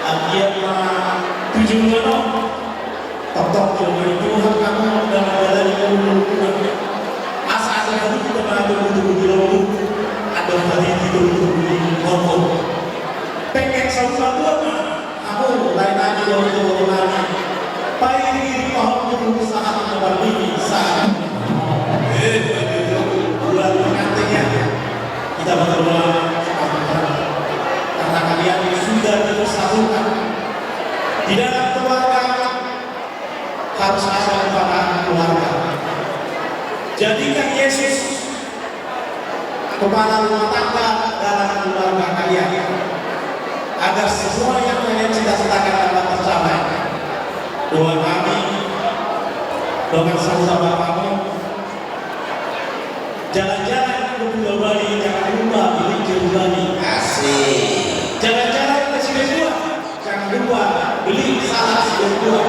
Anggiat ma tu joloan on tongtong dioloi Tuhan hamu dalan-dalan ni ngolungmu. Asa adong hamu tu tongtong di lombu, adong hamu tu tongtong di horbo. Pengen saur matua ma hamu lae nami dohot boru nami. Pairing-iring ma hamu tu sahat na marbini sahat. Eh, buat pengantin ya. Kita berdoa sama-sama. Karena kalian sudah dipersatukan di dalam keluarga, harus ada kepala keluarga. Jadikan Yesus kepala rumah tangga dalam keluarga kalian, agar semua yang kalian cita-citakan dapat tercapai. Doa kami dengan sahuta bapamu, jalan-jalan ke Pulau Bali, jangan lupa beli jeruk Bali. Asik. Jalan-jalan ke Cilegon, jangan lupa beli salak Cilegon.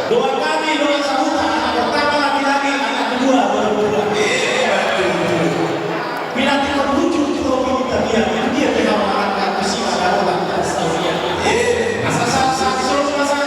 Doa kami, doa sahuta, anak pertama laki-laki, anak kedua perempuan. Bila tidak wujud, kita minta dia, dia tidak mau angkat besi, ada orang tak tahu dia. Asal-asal, asal-asal, asal-asal.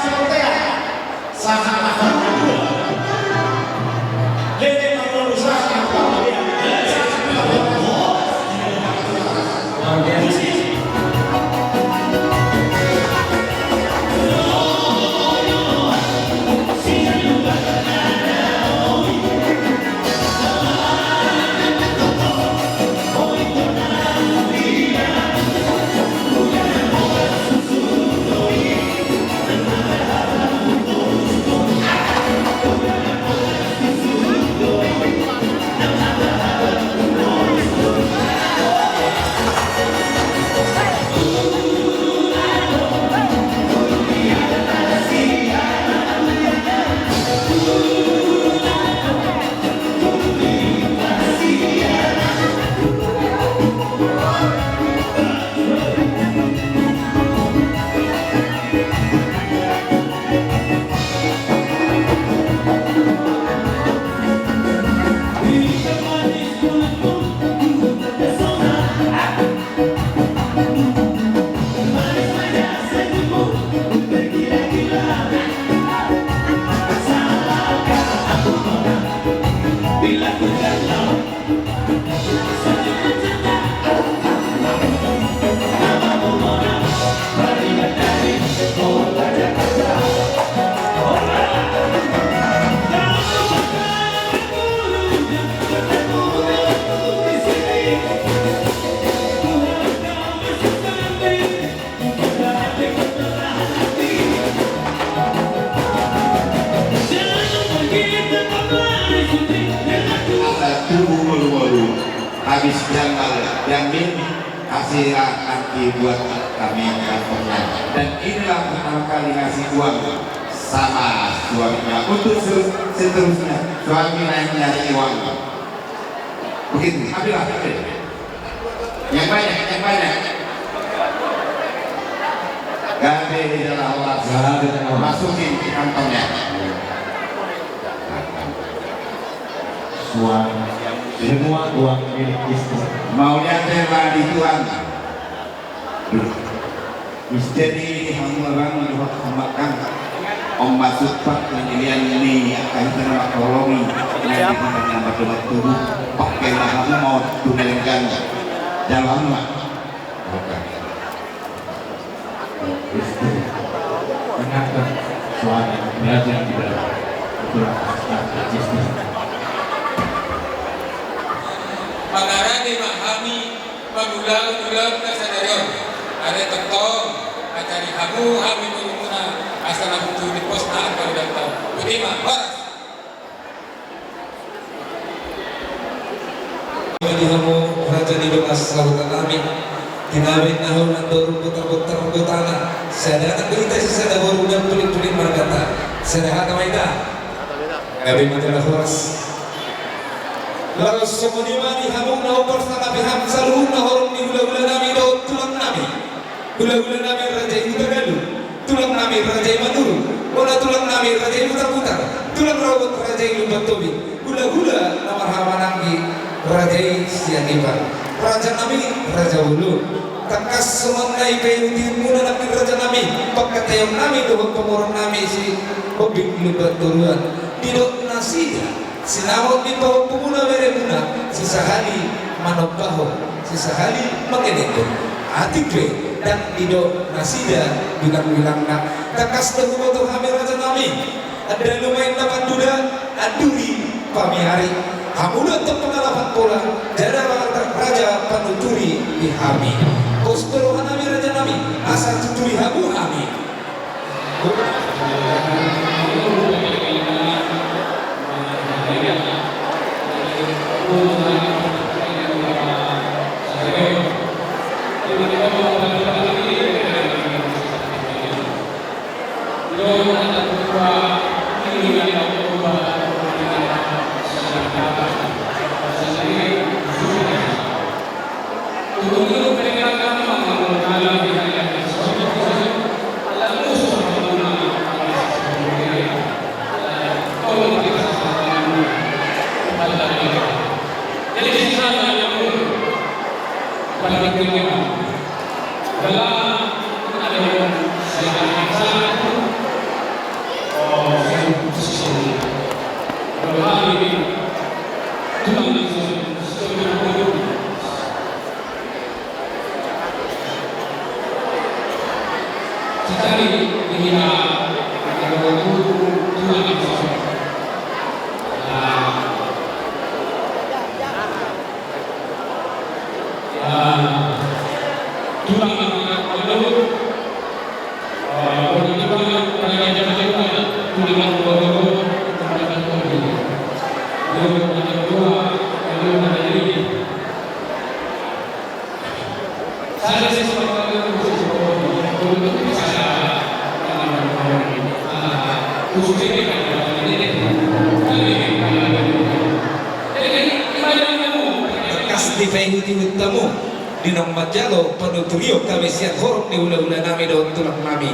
Tubu ngolu-ngolu, habis janggal jamin, kasihlah nanti buat kami kampungnya. Dan inilah pertama kali ngasih uang sama suaminya. Untuk se-, seterusnya, suami naik nyari uang. Begitu, ambillah, ambil. Yang banyak, yang banyak. Gabe di dalam horas. Gabe di dalam horas. Masukin ke kantongnya. Suami. Semua uang milik istri. Mauliate ma di Tuhan. Istri ni hamu abang, dohot hamu amang. On ma sumpah nililian ni angka hita na mangkaholongi, na di hita na mardohot tubu, pake ma hamu ma on tu na denggan. Jalo hamu ma. Oke. Istri. Dengarkan suami, belajar di dalam. Itulah istri. Mangarade ma hami. Mangulahon ulaon na sadari on, alai tongtong, ajari hamu, hamu boru muna, asa na tutu di pos na angka ulaon on. Botima, horas. Di hamu raja ni dongan sahuta nami, tinabe na hau na toru botar-botar botana, sada anak berita sisada boru dan tulik-tulik margata, sada hata ma hita. Gabe ma jala horas. Laos songon i ma di hamu na hupasangapi hami saluhutna horong ni hulahula nami dohot tulang nami. Hulahula nami raja i Hutagalu, tulang nami raja i Manurung, bona tulang nami raja i Butarbutar, tulang robot raja i Lumban Tobing, hulahula na marhahamaranggi raja i Sianipar, raja nami raja bolon. Tangkas songon na dipaihutihut muna nangkin raja nami, pangkataion nami dohot pamoruon nami si Hombing Lumban Toruan. Didok nasida, sinamot ni pahompu muna bere muna, sisahali manombahon, sisahali mangelek. Atik pe, ndang didok nasida bilang-bilangna. Tangkas do huboto hami raja nami. Andalu ma inna panduda, anduri pamiari. Hamu do antong pangalapan pola, jala raja panuturi di hami. Pos do roha nami raja nami, asa tuturi hamu hami. Tangkas dipaihutihut hamu, di naung manjalo panuturion hami sian horong ni hulahula nami dohot tulang nami.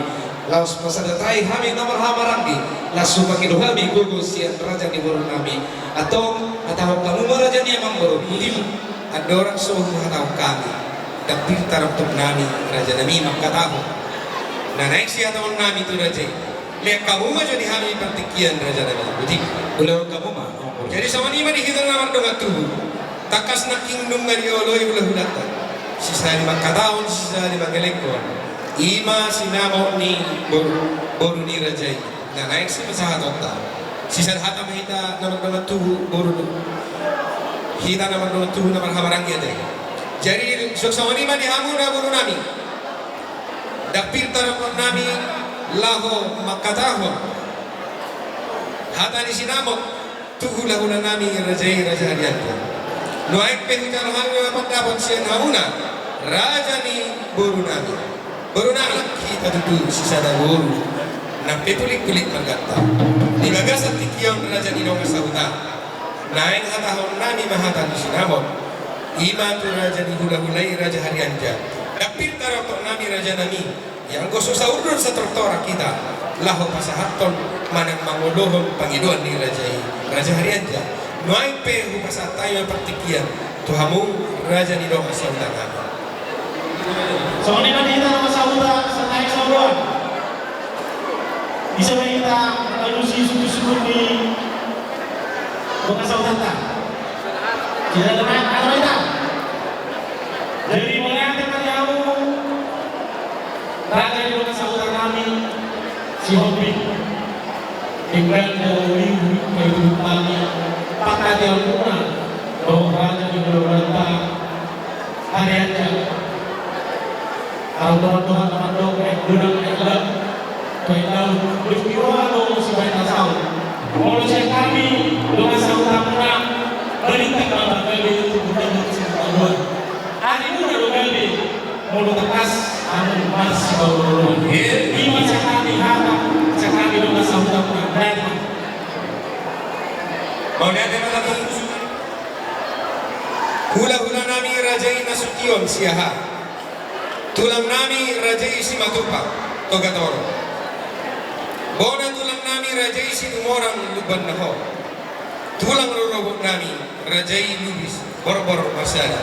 Laos pasada tahi hami na marhahamaranggi, laos hupangido hami gogo sian raja ni boru nami. Antong, hatahon hamu ma raja ni amangboru, boti ma. Andorang so huhatahon hami, ndang pir tarongtong nami raja nami mangkatahon. Na naeng sihatahon nami tu raja i. Lean hamu ma jo di hami partingkian raja nami. Boti, ulahon hamu ma. Jadi songon i ma di hita na mardongan tubu. Tangkas nangkin nunga dioloi hulahulanta. Sisahali mangkatahon, sisahali mangelekhon. I ma sinamot ni boru, boru ni raja i. Na naeng sipasahatonta. Sisada hata ma hita na mardongan tubu boru. Hita na mardongan tubu na marhahamaranggi ate. Jadi songon i ma di hamu na boru nami. Ndang pir tarongtong nami laho mangkatahon hata ni sinamot tu hulahula nami raja i, raja Harianja. Nuaeng pe hujalo hami ma pandapot sian hamuna raja ni boru nami. Boru nami, hita tutu sisada boru. Nang pe pulikpulik marganta. Di bagasan tingki on raja ni dongan sahuta. Naeng hatahon nami ma hata ni sinamot. I ma tu raja ni hulahula i raja Harianja. Ndang pir tarongtong nami raja nami. Ia anggo so saur dohot satortor hita laho pasahathon manang mangolohon pangidoan ni raja i, raja Harianja. Nuaeng pe hupasahat hami ma partingkian tu hamu raja ni dongan sahuta nami. Songon i ma di hita dongan sahuta, songon i saur dohot. Bisa ma hita mangalusi sungkun-sungkun ni dongan sahutanta. Jadi mauliate ma di hamu raja ni dongan sahuta nami si Hombing. Tinggal dari paihutihut nami, pangkataion muna dohot raja ni hulahulanta Harianja. Adong dohonon na mandok, aek godang aek lam, tu aek laut, dok di roha do sibaen na saut. Molo sian hami dongan sahutamuna, balintang ma gabe tu bulan do sian bulan. Arimuna do gabe, molo tangkas hamu marsipaolooloan. I ma sian hami hata, sian hami dongan sahutamuna. Mauliate ma. Hulahula nami raja i Nasution Siahaan. Tulang nami raja i Simatupang, Toga Toru. Bona tulang nami raja i Situmorang, Lumban Nahor. Tulang rorobot nami raja i Lubis, Borbor Marsada.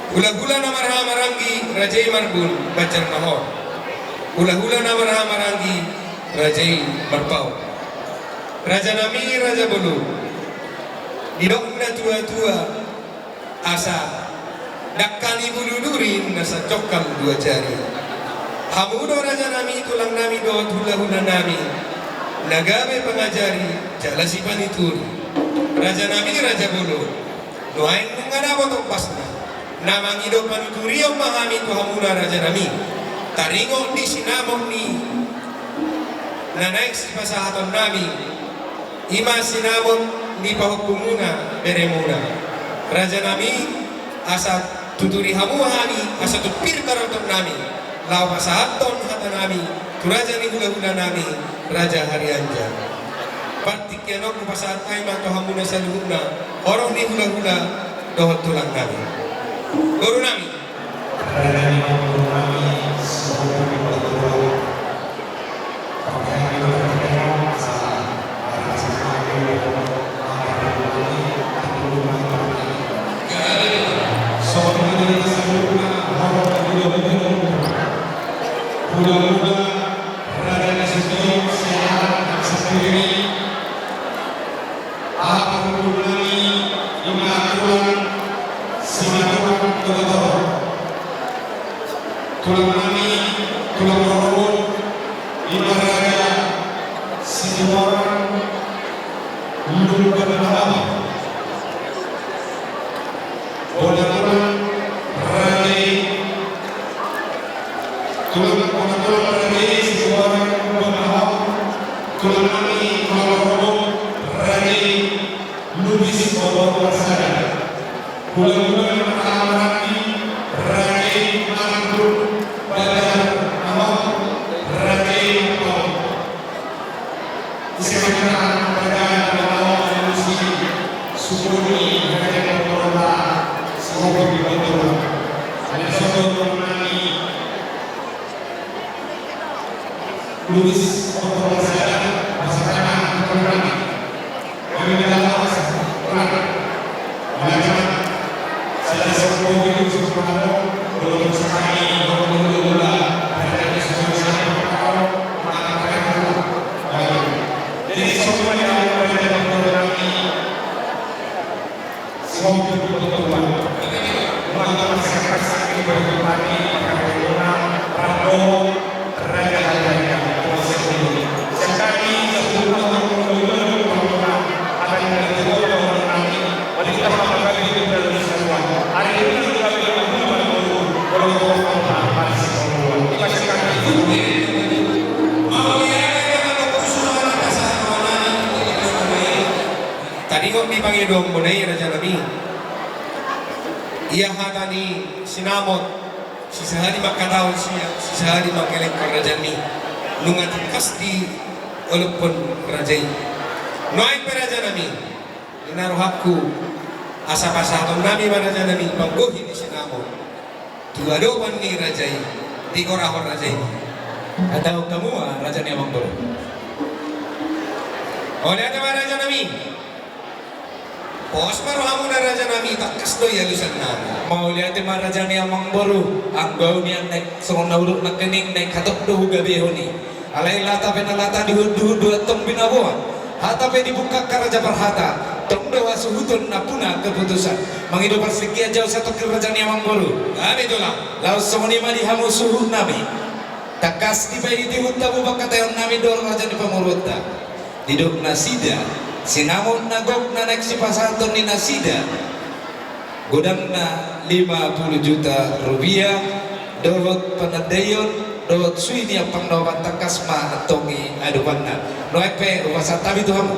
Hulahula na marhahamaranggi, raja i marbun banjar na hot. Hulahula na marhahamaranggi, raja i marpaung. Rajanami raja bolon, didok na tuatua, asa dangka ni bulu duri na sanjongkal dua jari. Hamu do rajanami tulangnami dohot hulahulanami na gabe pangajari jala sipanuturi. Rajanami raja bolon, nuaeng nunga dapot ombasna, na mangido panuturion ma hami tu hamuna rajanami. Taringot di sinamot ni na naeng sipasahatonnami, i ma sinamot ni pahompumuna beremuna. Rajanami, asa tuturi hamu hami, asa tung pir tarototnami laho pasahathon hatanami tu raja ni hulahulanami, raja Harianja. Partingkian on hupasahat hami ma tu hamuna saluhutna, horong ni hulahula dohot tulangnami. Borunami. Aha parhundulnami, ima tulang Simatupang Togotoro. Tulangnami, tulang rorobot, ima raja Situmorang Lumban Mahawa. Bona tulang raja i, tulang, bona tulang raja i, Situmorang Lumban Mahawa. Tulangnami, tulang rorobot, raja i Lubis Botoran Sada. Hulahula na marhahamaranggi, raja i marbun banjar na hot, raja i marpaung. Ise ma raja na hot, na musi sukuni raja na hot, sihobing di banjar. Hanya soto nami. Lubis Botoran Sada, pasahat ma tu nami. Kami minta maaf, Pak. Mana, mana? Sada songko gitu, songko. Belum sekali, belum dulu lah. Ada yang sudah saya tahu, maka kami tahu. Jadi, semua yang ada di dalam kami, Taringot di pangidoanmuna i, rajanami. Ia hata ni sinamot, sisahali mangkatahon sia, sisahali mangkelengkon, rajanami. Nunga tingkas diolophon raja i. Nuaeng pe, rajanami, ninna rohangku asa pasahatonnami ma, rajanami, panggohi ni sinamot tu adopan ni raja i, digorahon raja i. Hatahon hamu ma, raja ni amangboru. Mauliate ma, rajanami. Pos ma rohamuna, rajanami, tangkas do i alusannami. Mauliate ma, raja ni amangboru. Anggo au nian naeng songon na hudok nangkining, naeng hatop do hugabehon i. Alai lata pe na lata, duhut-duhut do antong binaboan. Hata pe dibuka angka raja parhata, tong do hasuhuton nampuna keputusan. Mangido parsingkian, jau satongkin, raja ni amangboru. Gabe, tulang. Laos songon i ma di hamu suhutnami. Tangkas dipaihut-ihut hamu pangkataionnami dohot raja ni pamoruonta. Didok nasida, sinamot na gok na naeng sipasahaton ni nasida, godangna lima puluh juta rupiah, dohot panandaion, dohot suhi ni ampang na opat, tangkas ma antong i adopanna. Nuaeng pe hupasahat hami tu hamu.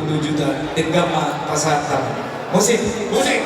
Puluh juta, denggan ma pasahat hami. Musik, musik.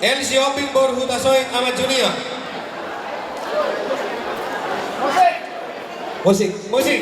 L C Oping boru Hutasoit, Ama Junia. Musik. Musik.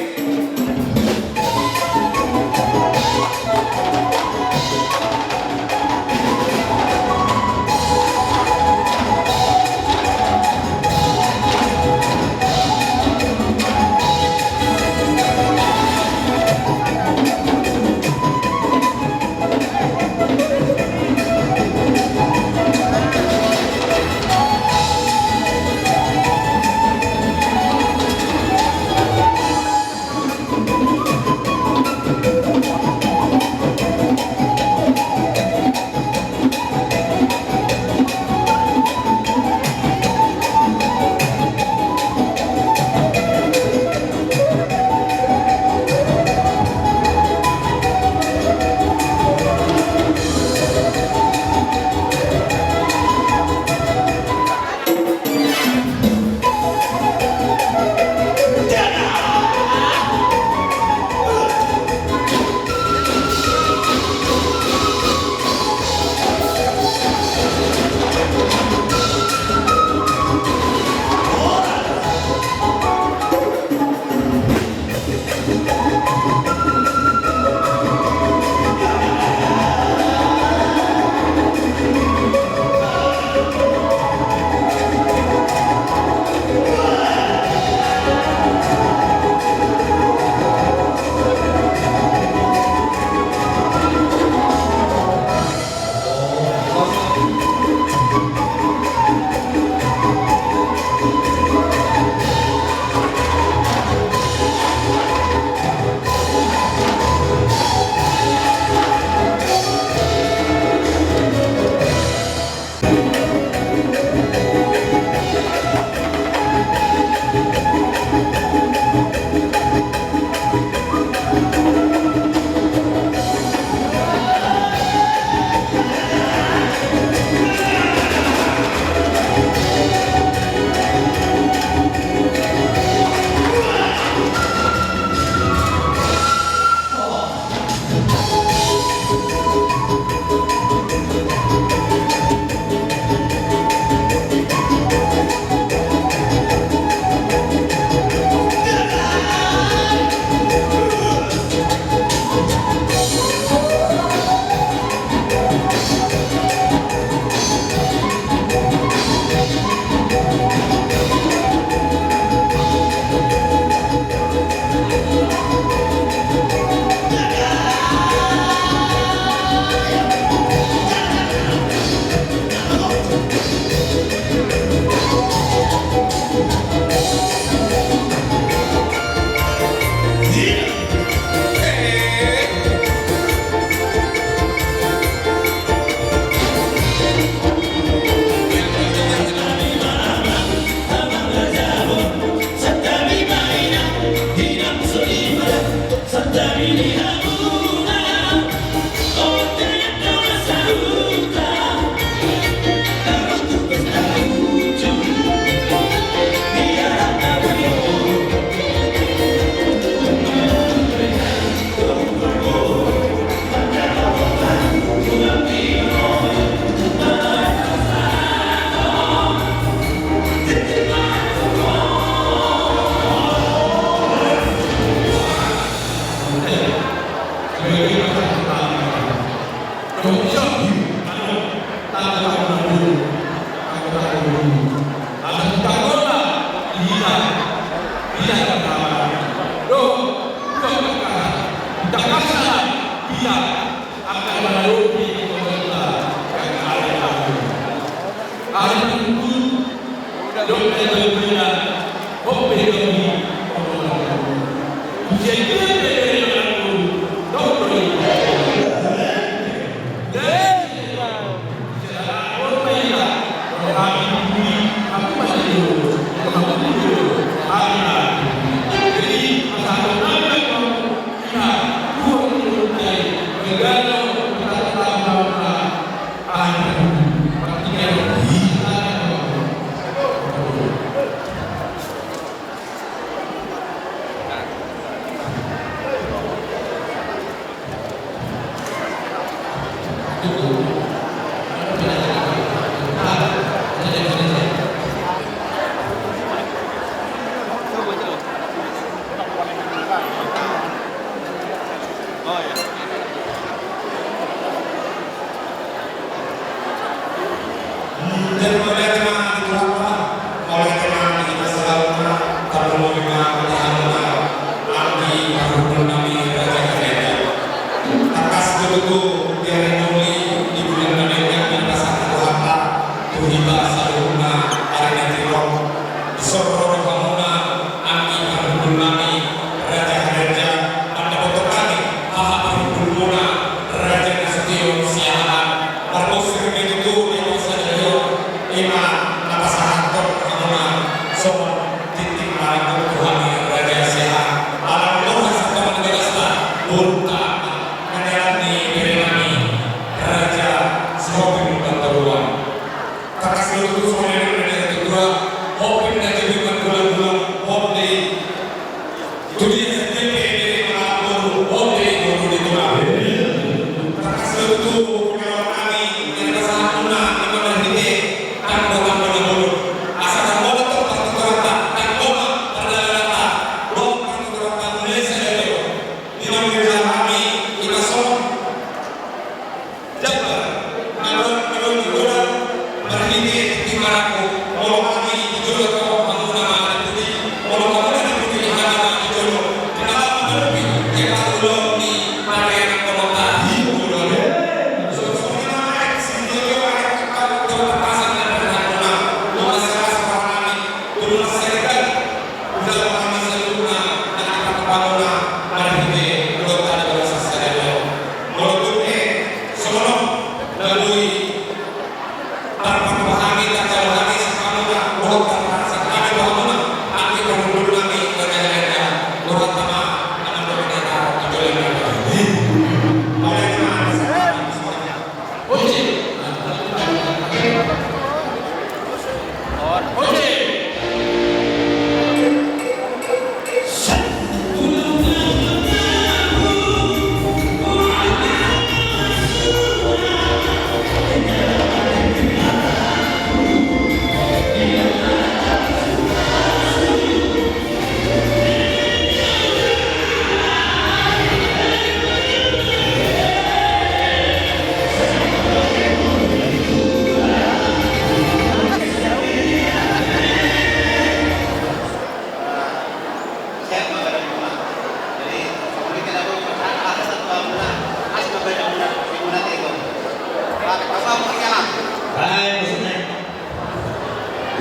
Baik, maksudnya.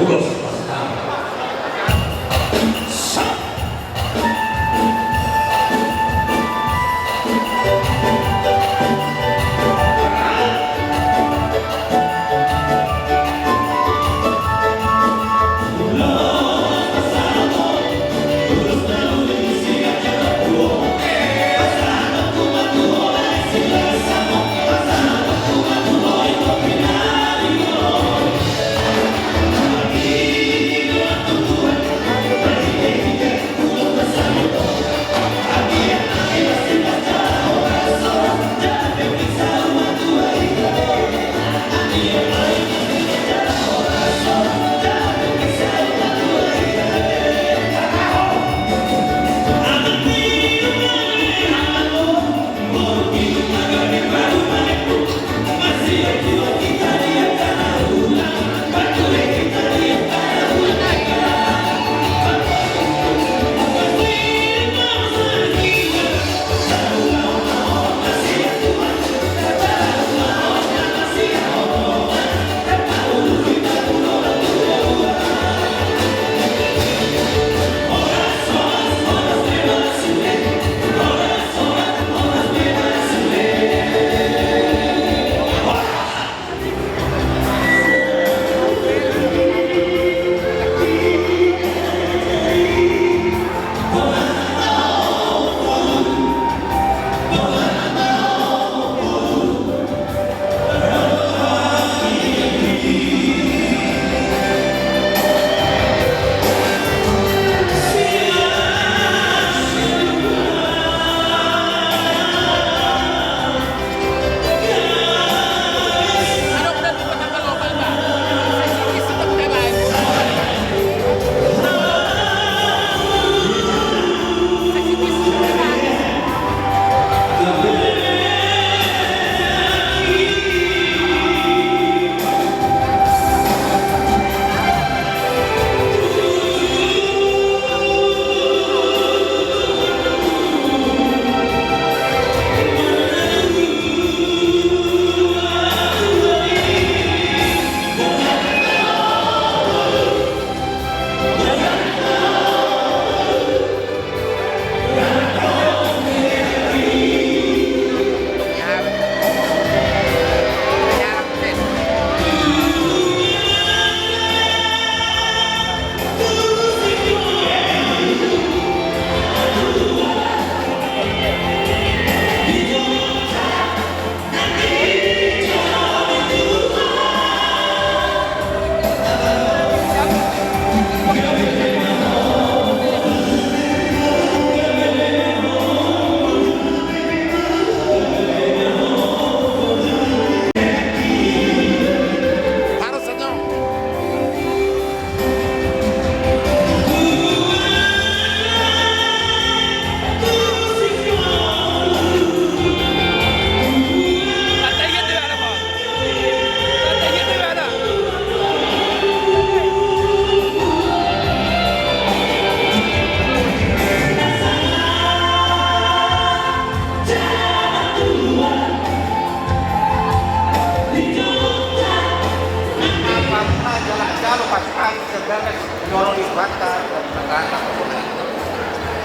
Ulos.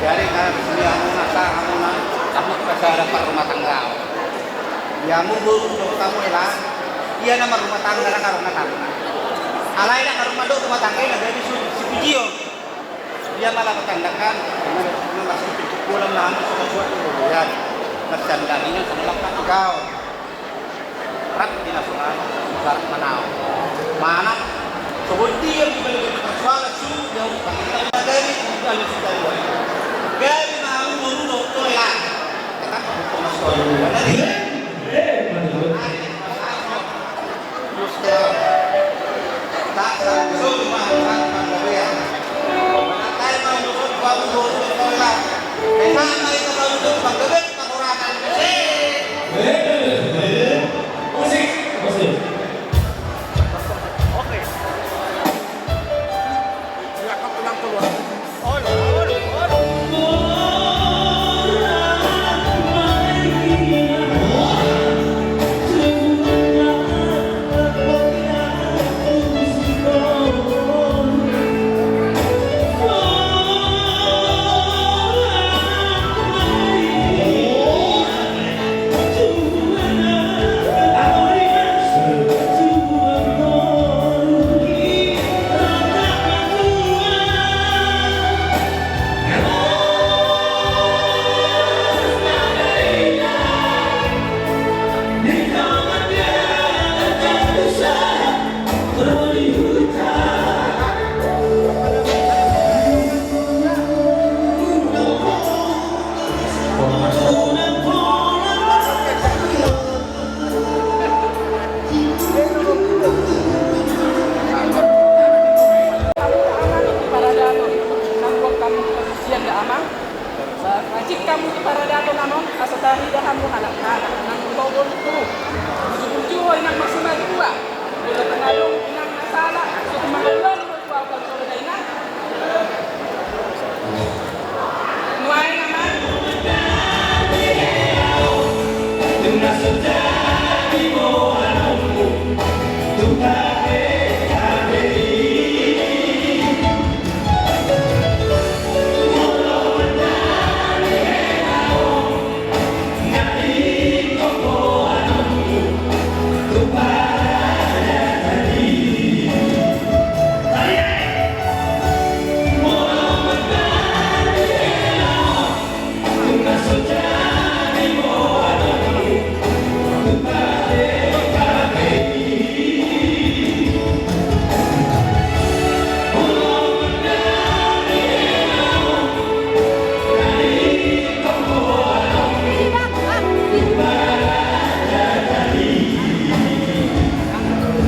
Jadi, na, ia muna, ia muna, kamu pasal rumah tangga. Ia muna, dohot hamu, Ela, ia na marrumah tangga, na marrumah tangga. Alai na marrumah, dohot rumah tangga, na jadi su-, sipujion. Ia ma na martangga kan, na, na masuk pintu pulang, na, na suka-suka tu, ia. Marsian daminan, sama lengkap kau. Rap di nasional, rap manau. Mana? Sebut dia di balik persoalan su, dia bukan kita dari, dari, dari. Dari mau dulu, dokter, ya. Tetap untuk masuk.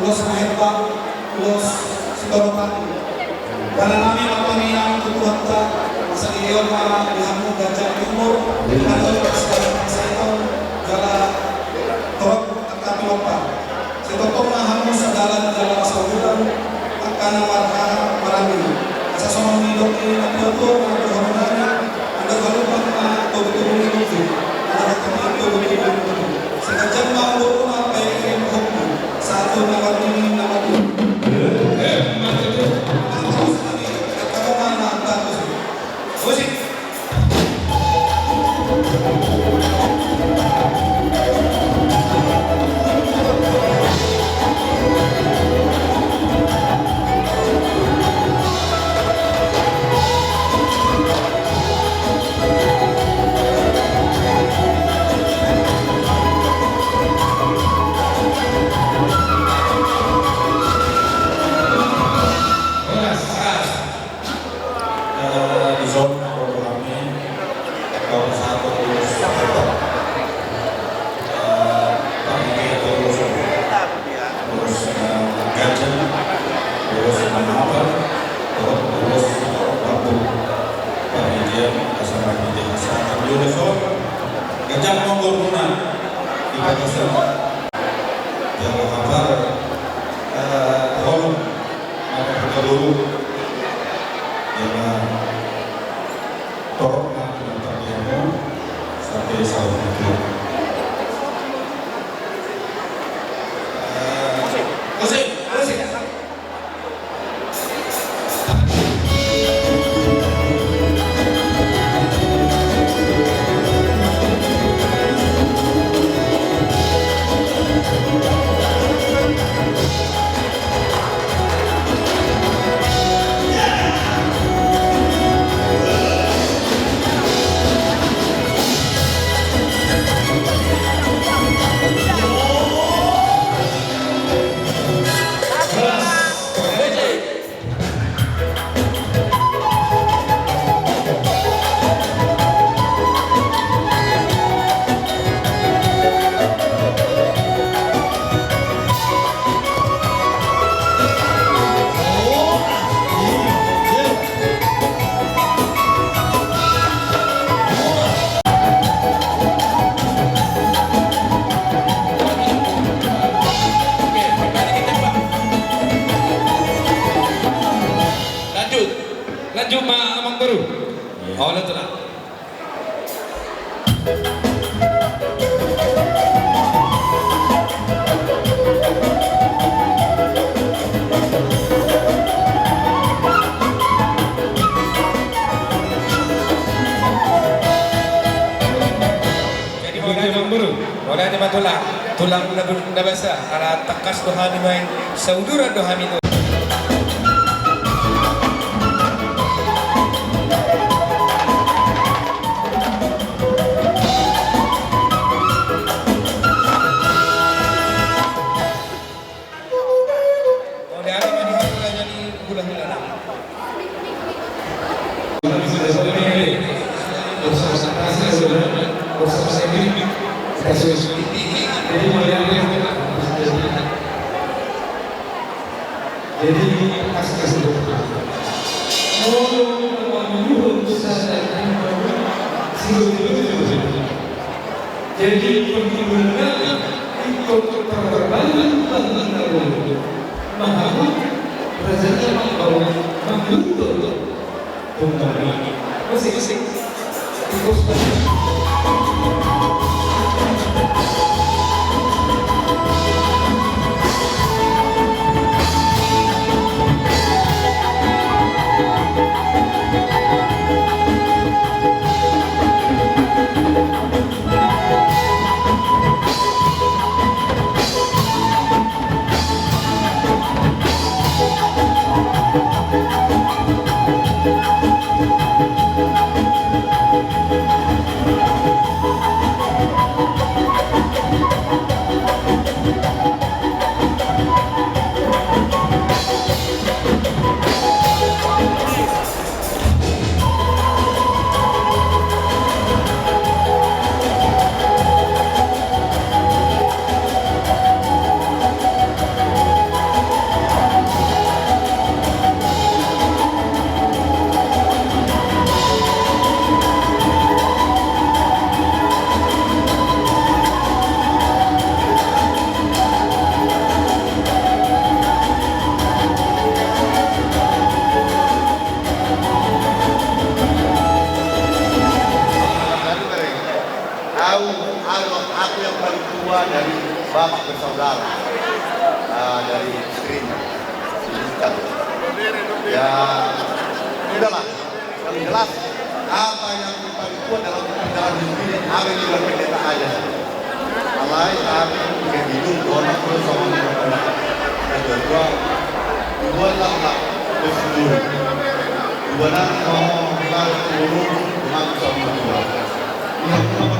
ulos na hepang, ulos sitolotan. Dona nami martangiang tu Tuhanta, asa dilehon ma di hamu ganjang ni umur, di hamu Jam nomor lima di bagasan. Jam kabar, eh, holong, maka kita dulu. Jam torop na kita biar sampai sahur itu. Eh, musik, musik. Lanjut. Lanjut, ma-, Amang Boru. Iya. Oh, lanjut lah. Jadi, mauliate, Amang Boru. Mauliate ma tulang. Tulang na, na basa, ala tangkas do hami nuaeng, sauduran do hami nuaeng. Jadi, kasih kasih. Jadi, penghiburan kami ikut terbangun bangun. Maha Raja Bang Bawang menggelutur. Musik, musik. Au, au, aku yang paling tua dari bapak bersaudara. Ah, dari istrinya. Ya, udahlah. Yang jelas, apa yang paling kuat dalam perjalanan hidup ini, apa yang dibilang pendeta aja. Alai, tapi, kayak gitu, gua nggak perlu sama orang. Yang kedua, gua lah nggak bersyukur. Gua nanti ngomong, bilang, turun, mengaku sama gua. Yang pertama,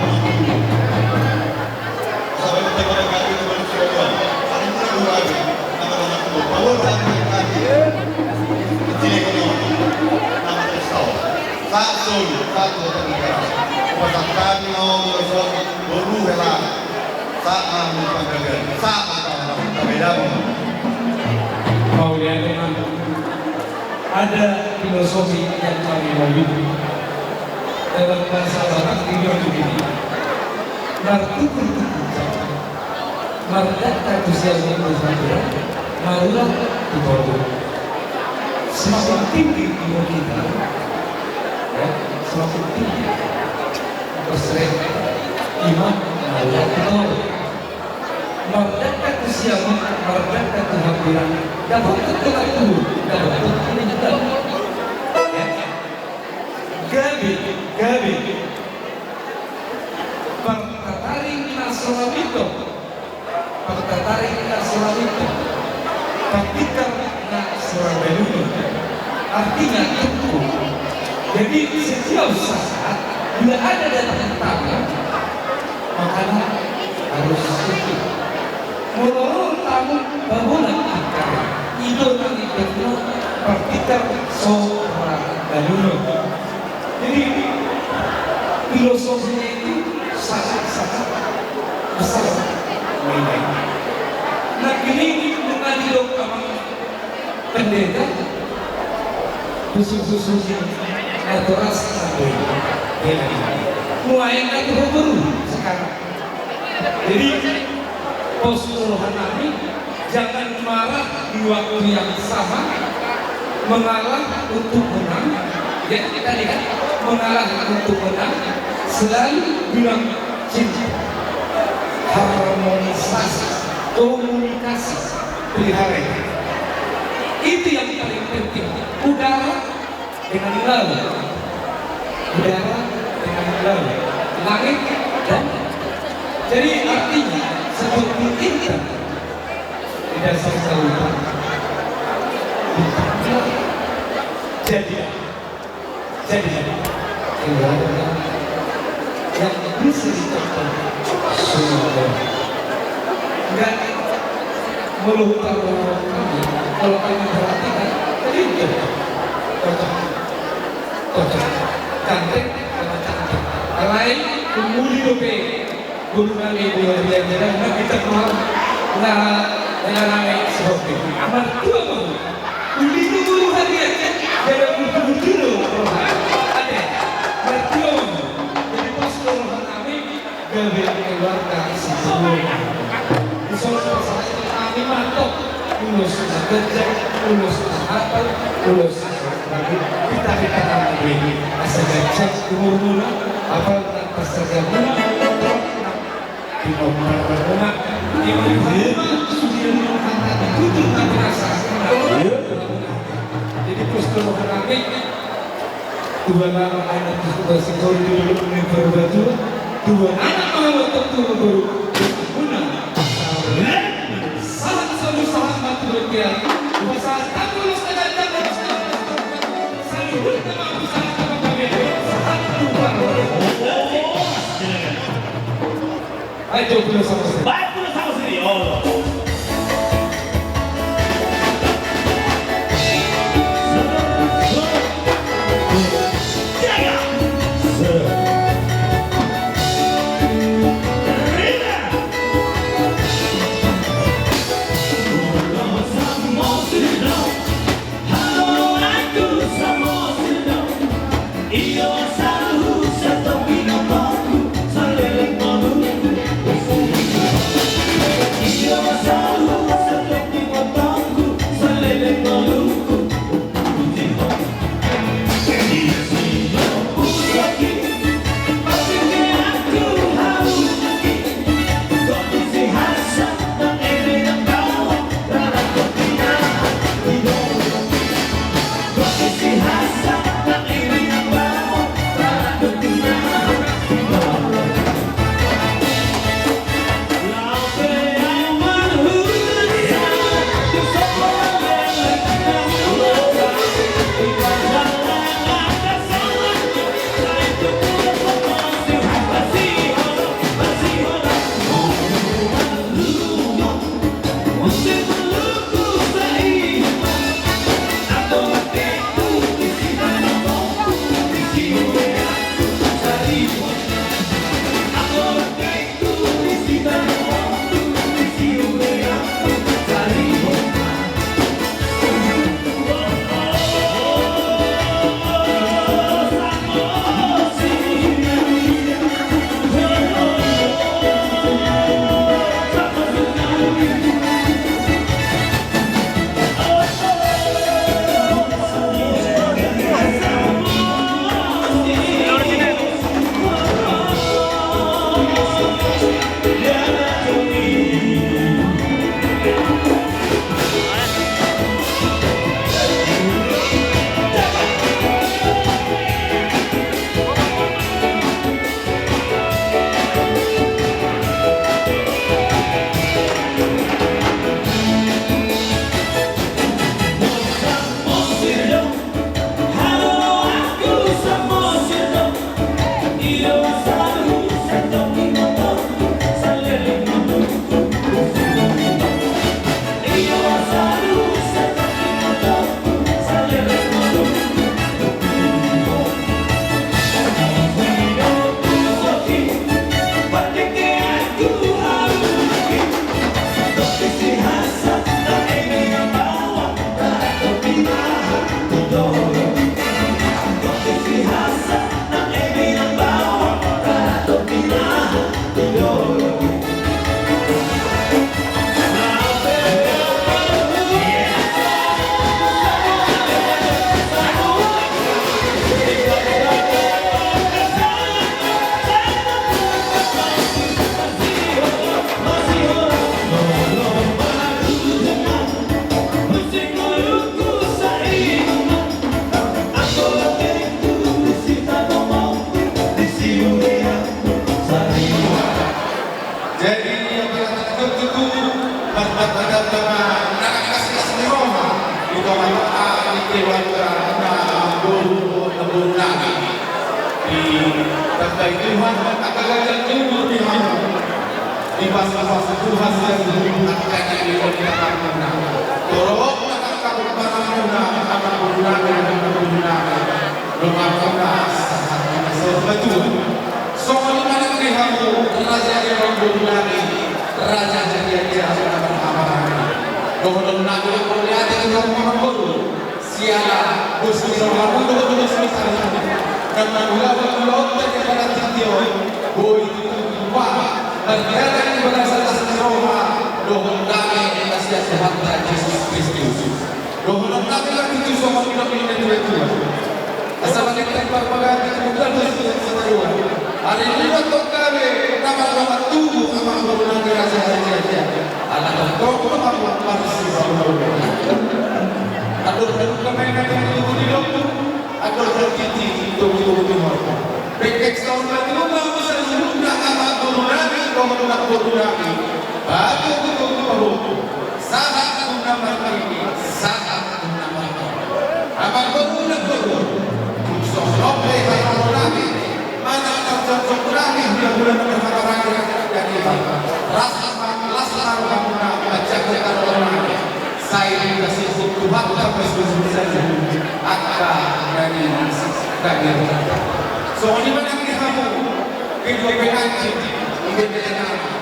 Mauliate ma. Ada filosofi yang kami mau dalam bahasa Batak tidur begini. Martukur tu puncak, mardangka tu siamun tu hambirang, marurat tu toru. Semakin tinggi ilmu kita, ya, semakin tinggi. Terus, ima marurat tu toru. Mardangka tu siamun, mardangka tu hambirang, dapothon tu toru, dapothon tu toru. Ya. Gabe, gabe. Partataring na so ra mintor. Partataring na so ra mintor. Partingkar na so ra balunon. Artinya tungkuk. Jadi setiap saat bila ada datang tamu, makanan harus tungkuk. Molo ro tamu paboa tingkar, i do na nidokna partingkar so ra balunon. Jadi filosofinya itu sangat-sangat besar nilai. Nangkining nunga didok amang pendeta, khusus-khusus na toras na boi. Mulai na tu boru sekarang. Jadi, pos ni rohanami, jangan marah di waktu yang sama, mengalah untuk menang. Ya, tadi kan, mengalah untuk menang, selalu bilang cinta. Harmonisasi, komunikasi, pelihara itu. Itu yang paling penting. Udara dengan laut, udara dengan laut, langit dan, jadi artinya seperti intan di dasar lautan. Jadi, jadi keluarga yang bisa ditonton semua orang. Enggak melulu, kalau kami perhatikan, jadi itu cocok. Cocok. Cantik sama cantik. Alai, tung muli dope boru nami, boru Hariaja, na kita keluar, na, na, na, na, seperti. Amat tua boru. Uli tu boru Hariaja, jadi butuh-butuh lo, boru. Ate, amat tua boru. Jadi pos boru nami, gabe keluarga si Solo. Di Solo pasahat nami mantap. Ulos na kerja, ulos na hata, ulos na kerja. Kita, kita nami. Asa gajah umur muna, apa na pasaja muna, di nomor muna. Di mana muna, sudah muna, itu tak merasa. Jadi pos boru nami. Tuhan Allah anak di sebelah sekor di dalam mimpi batu. Tuhan anak mau tentu baru. Guna. Sahat solu sahat matu bertia. Pasahat tamu lu setengah jam. Saluhut nama usaha sama kami. Sahat Tuhan. Ayo, Pulau Samosir. Baik, Pulau Samosir. Oh. Jadi, ia berarti tentu martamba-tamba ma na nangkas las ni roha di tonga-tonga ni keluarga na mamboru, na mamboru nami. Ditambai Tuhan angka ganjang ni umur di hamu. Dipasupasu Tuhan sian Tuhan angka na di tanganmuna. Torop ma angka pomparanmuna, angka mamboru nami, angka mamboru nami. Donganmuna sahat ni na saur matua. Songon i ma nang di hamu raja ni mamboru nami, raja ni raja na marhahamaranggi. Dohonon nami ma mauliate tu hamu mamboru. Siala dos ni rohamu dohot dos ni sarimu. Na mangulahon ulaonta di partingkian on, boi tutu tupa mardalan di bagasan las ni roha dohot dame na sian Tuhanta Jesus Kristus. Dohonon nami ma tutu songon nidok ni na tua-tua. Asa bahen parbagaan tu gabe sian sitadoan. Ari nunga tong gabe na mardongan tubu amang boru nami raja ni raja. Ala tongtong ma hamu marsipaoloan. Andor halumpang ma i na tubu-tubu ni lombu. Andor hatiti tubu-tubu ni horbo. Pengkek saur matua ma hamu saluhutna amang boru nami dohot amang boru nami. Batu tubu-tubu horbo. Sahat tu na marnini, sahat tu na marnono. Amang boru na boru, tung songon on pe hamu nami, manang na jongjong nami hula-hula na marhahamaranggi, jadi ras ma las ma rohamuna manjago haroro nami. Sai diasingkon Tuhanta ma suhut saluhut angka na niasingkon. Songon i ma nang di hamu, ketua pengantin, ibebere nami.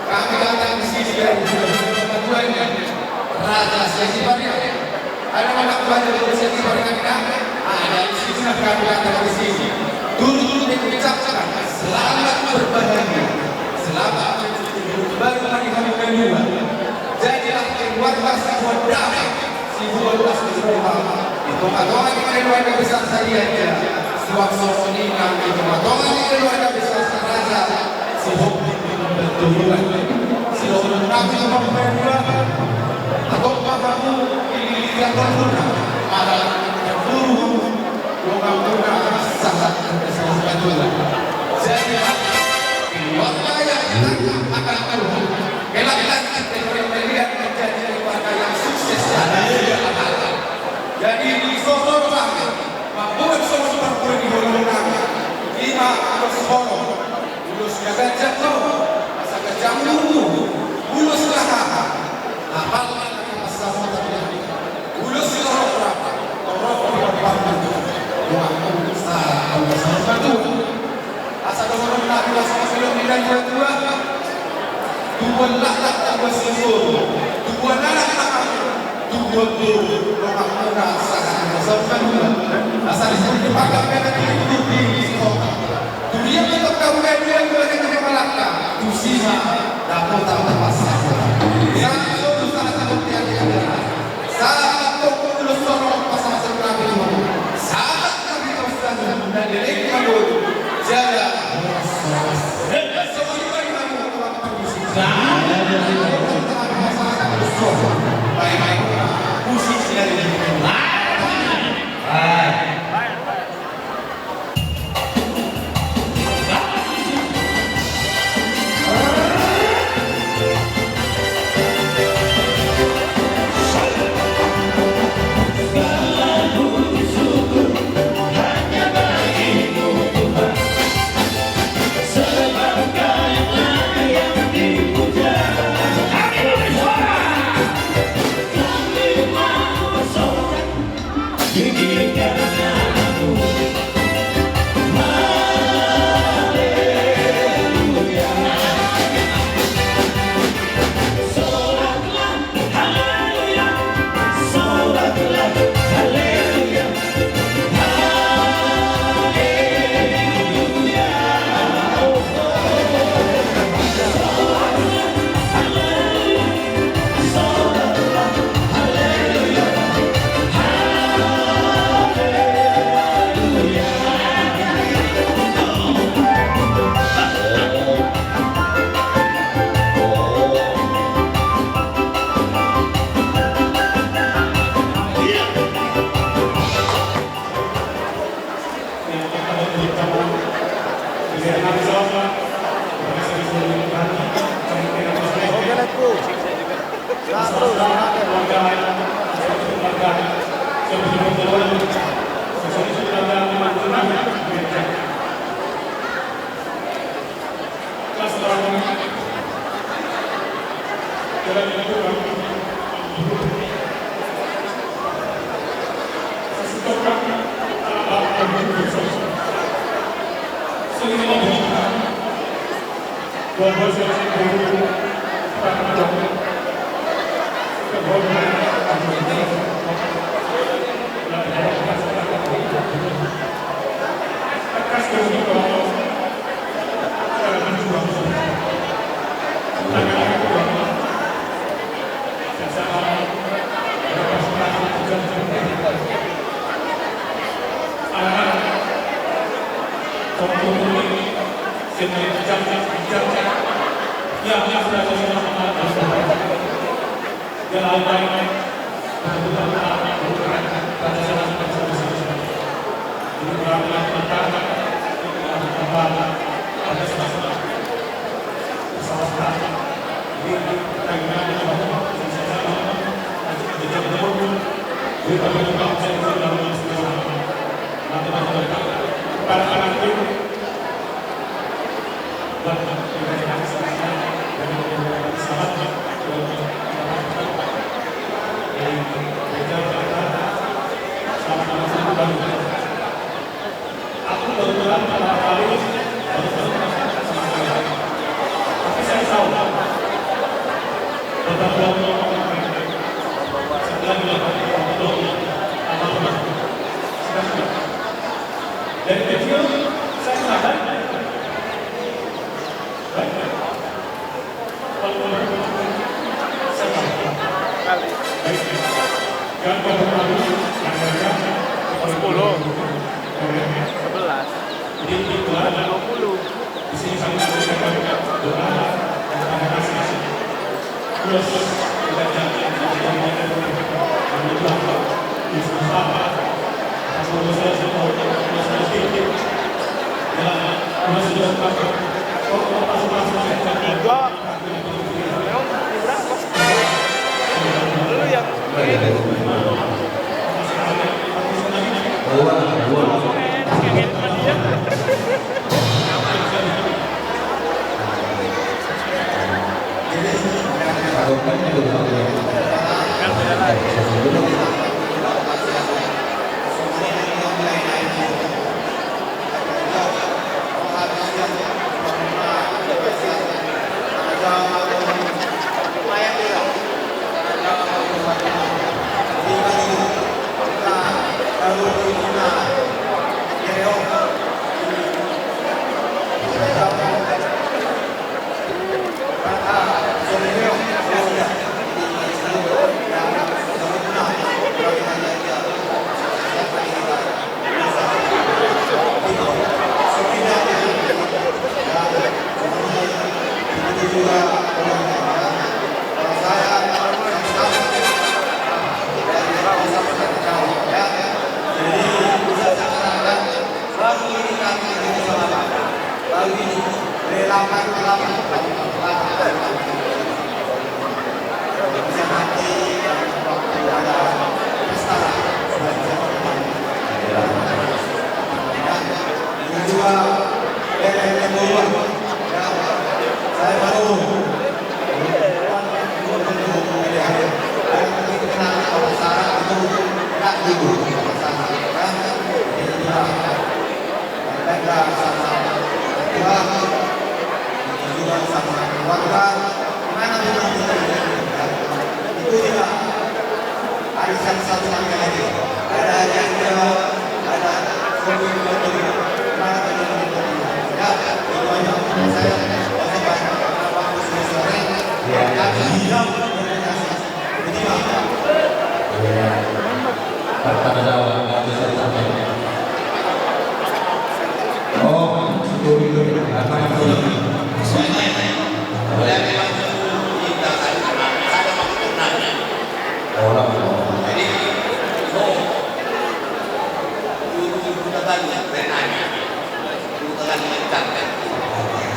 Hami datang di sini dari Raja Sianipar. Ada anak raja dari Sianipar, ada di sini, kami datang di sini. Dulu-dulu kita ucapkan selamat berbahagia, selamat menuju baru hari-hari kedua. Jadilah keluarga sebuah damai. Sibuat las ni roha di tonga-tonga ni keluarga besar Sariaja. Suang songon i nang di tonga-tonga ni keluarga besar Saraja. Sihophop ni pembantu bulan. Sihophop nami tu pembantu bulan. Atau pahamu ini lihat pembantu bulan. Ada pembantu bulan. Donganmuna sahat tu na saur matua. Jadi, keluarga yang ditangkap akan Tuhan. Kelak nanti keluarga kalian menjadi keluarga yang sukses dan bahagia. Jadi, di sono rumah, mamboan songon parbue ni holong nami. Ima ulos holong, ulos na ganjang do, asa ganjang umurmu, ulos na haha. Apala na haha sama tapi Ulos ni torop rap, torop ni torop. Doa, sahat tu na saur matua. Asa dohonon nami ma songon nidok ni na tua-tua. Tubuan laklak, tubuan singkong, tubuan anak, tubuan boru, donganmuna sahat tu na saur matua. Asa disebut di pangkal merah di tubuh di singkong. Tudia ma tong kamu dua-dua di bagasan ni pamalangka, tusi ma dapotan pasahaton. Sahat solu sahat sahat di hatian. Sahat tong ulos holong pasahaton nami tu hamu. Sahat nami tu hamu na leleng ni hamu. Jala horas-horas. Songon i ma di hamu amang parmusik. Sahat. Baik, baik. Musik sian i. Baik. Sepuluh. Sebelas. Dua puluh. Tiga.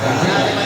Lu yang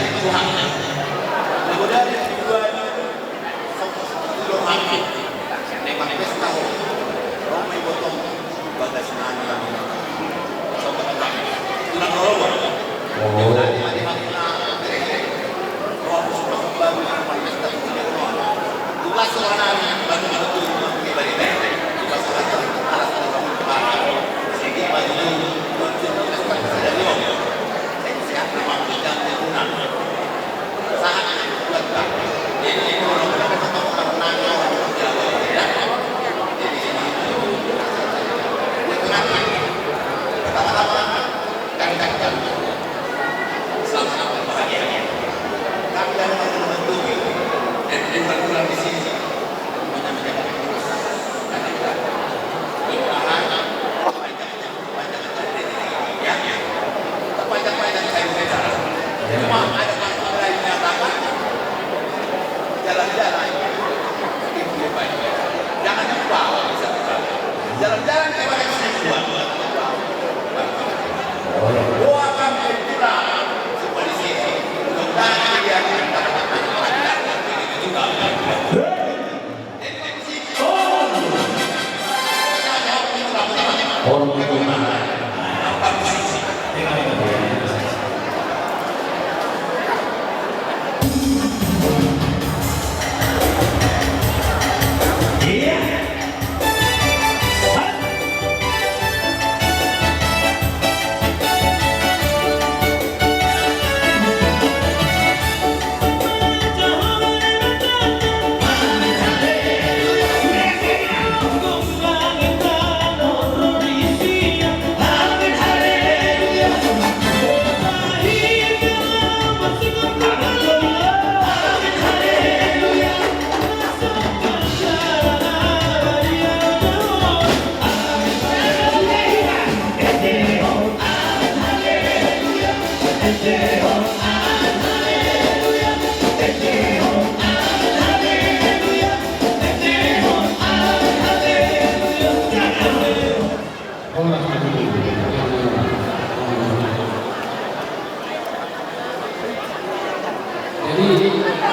Jadi,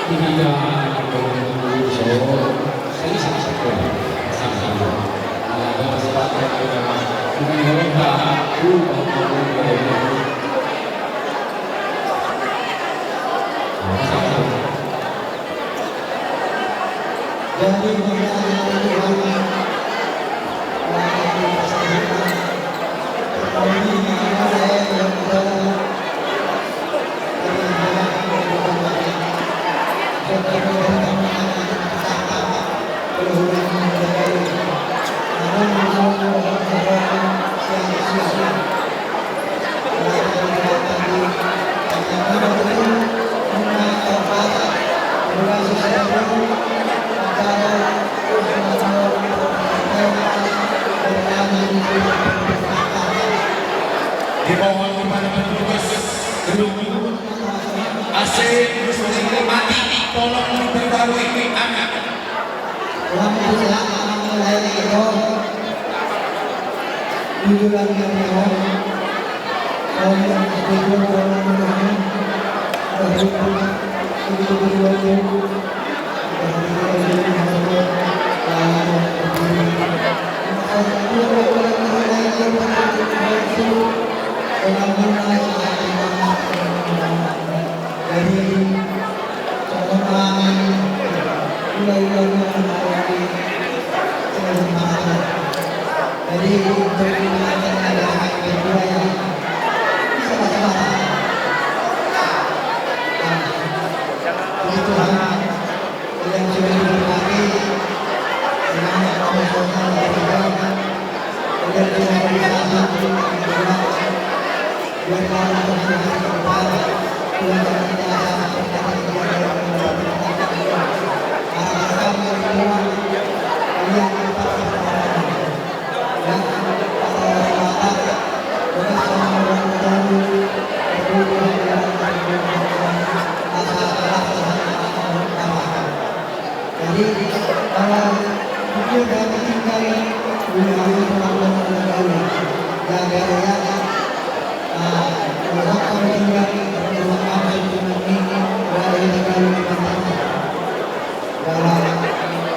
di bidang Dipohon kepada petugas gedung A C Muslim mati, tolong diperbarui anak. Jadi, untuk mengingatkan anak-anak yang kedua ya, bisa baca-baca. Nah, puji Tuhan, yang sudah diberkati dengan profesional dan juga yang sudah diberkati. Jadi, eh, mungkin saya tinggal di hari itu, ya, ya, ya. Ah, kalau kami tinggal di rumah kami, di rumah ini, berada di dalam rumah kami. Dalam,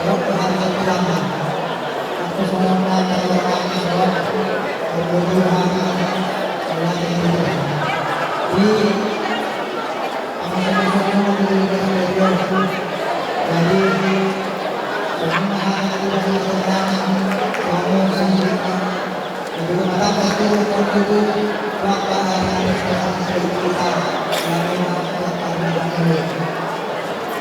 dalam Tuhan, Tuhan. Aku semua mata, ya, kami semua. Berdoa, ya, ya, ya. Di Jadi,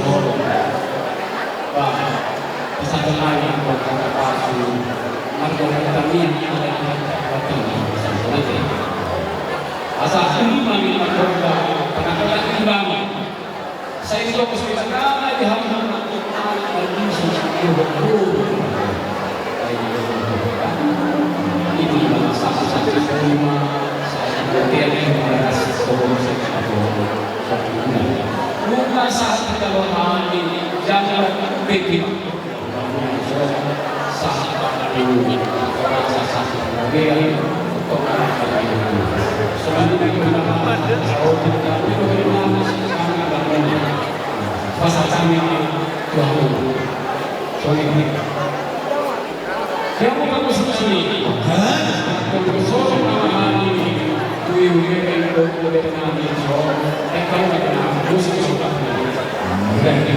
solo. Ba, bisa tenang, ba, kata palsu. Marga kami yang ada di tempat ini, bisa tenang. Asa ini mami marga, pernah kena imam. Sai so, sai so, sai so, Sahat kita rohani, jangan pikir. Sahat hati, rasa sakit hati. Selanjutnya kita akan pasahat kami Tuhan. Songon i. Siapa kamu sini? Hah? Kamu sini nama hari ini. Tuh, ini kan udah, udah kenal nih, so. Eh, kamu nggak kenal, kamu sini, so. Udah, ini.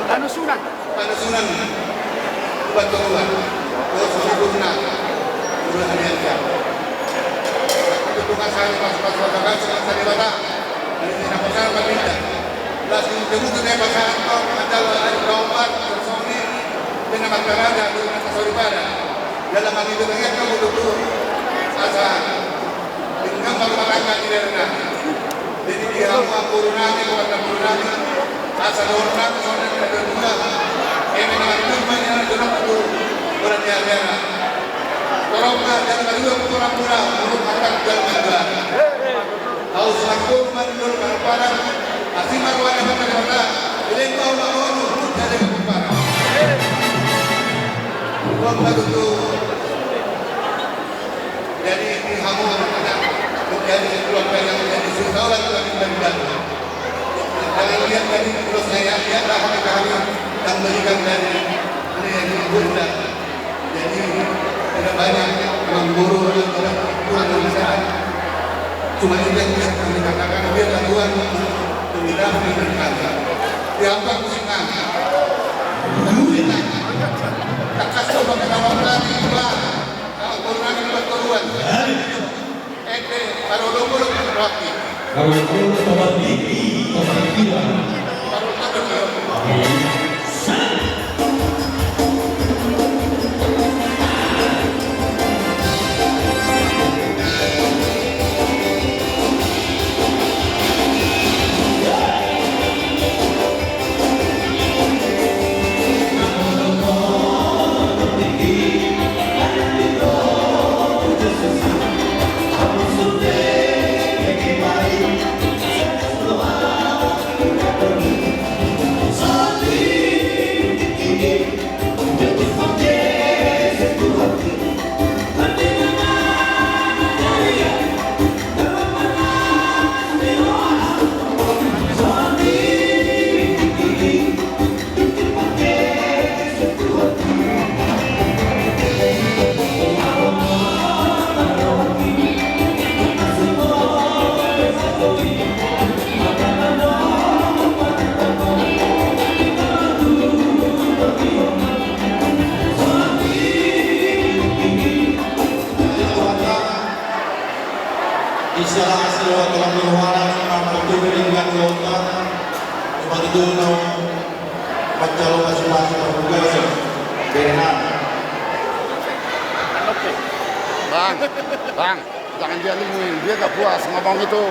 Panusunan. Panusunan. Buat penguat. Buat sesungguhnya. Buat hadiah. Itu bukan saya pas-pas katakan sama saya Dewata. Dari sini aku sangat meminta. Las itu butuh saya pasangan kau. Ada lah, ada lompat. Sony. Dengan masyarakat. Dengan masyarakat. Dalam hal itu, banyak kamu dukung. Asa. Ingkon marmarangga di daerah. Jadi di hamu amboru nami, bukan amboru nami. Asa dohor nami songon na dua. Eme na marjumpa ni anak jonok tu. Bulan di daerah. Torop na daerah dua, torop na. Menurut makan dalam dua. Au sangkul mari dulu bareng-bareng. Asing marwada pada kota. Ileng bau na mau. Jadi bareng-bareng. Uang batu tu. Jadi, di hamu ada menjadi keluarga yang menjadi suri tauladan bagi kita. Jangan lihat dari terus saya, lihatlah kami, kami yang berikan dari, dari yang ibu kita. Jadi, tidak banyak orang guru, orang kurang, kurang bisa. Cuma itu yang bisa kami katakan, biarlah Tuhan membina, memberikan. Di apa musim kami? Dulu kita. Tak kasih obat, kita obat lagi, Pak. Kalau corona ini buat keluar. Ente, taruh dulu, Rocky. Taruh dulu, Rocky. Taruh dulu. Di sela asi dohot tolong ni rohana, mambutuhkan denggan dohot. Cuma itu no, mancalo pasupasu pamungkasan. Berenang. Bang, bang, jangan dia lingin, dia gak puas ngomong itu.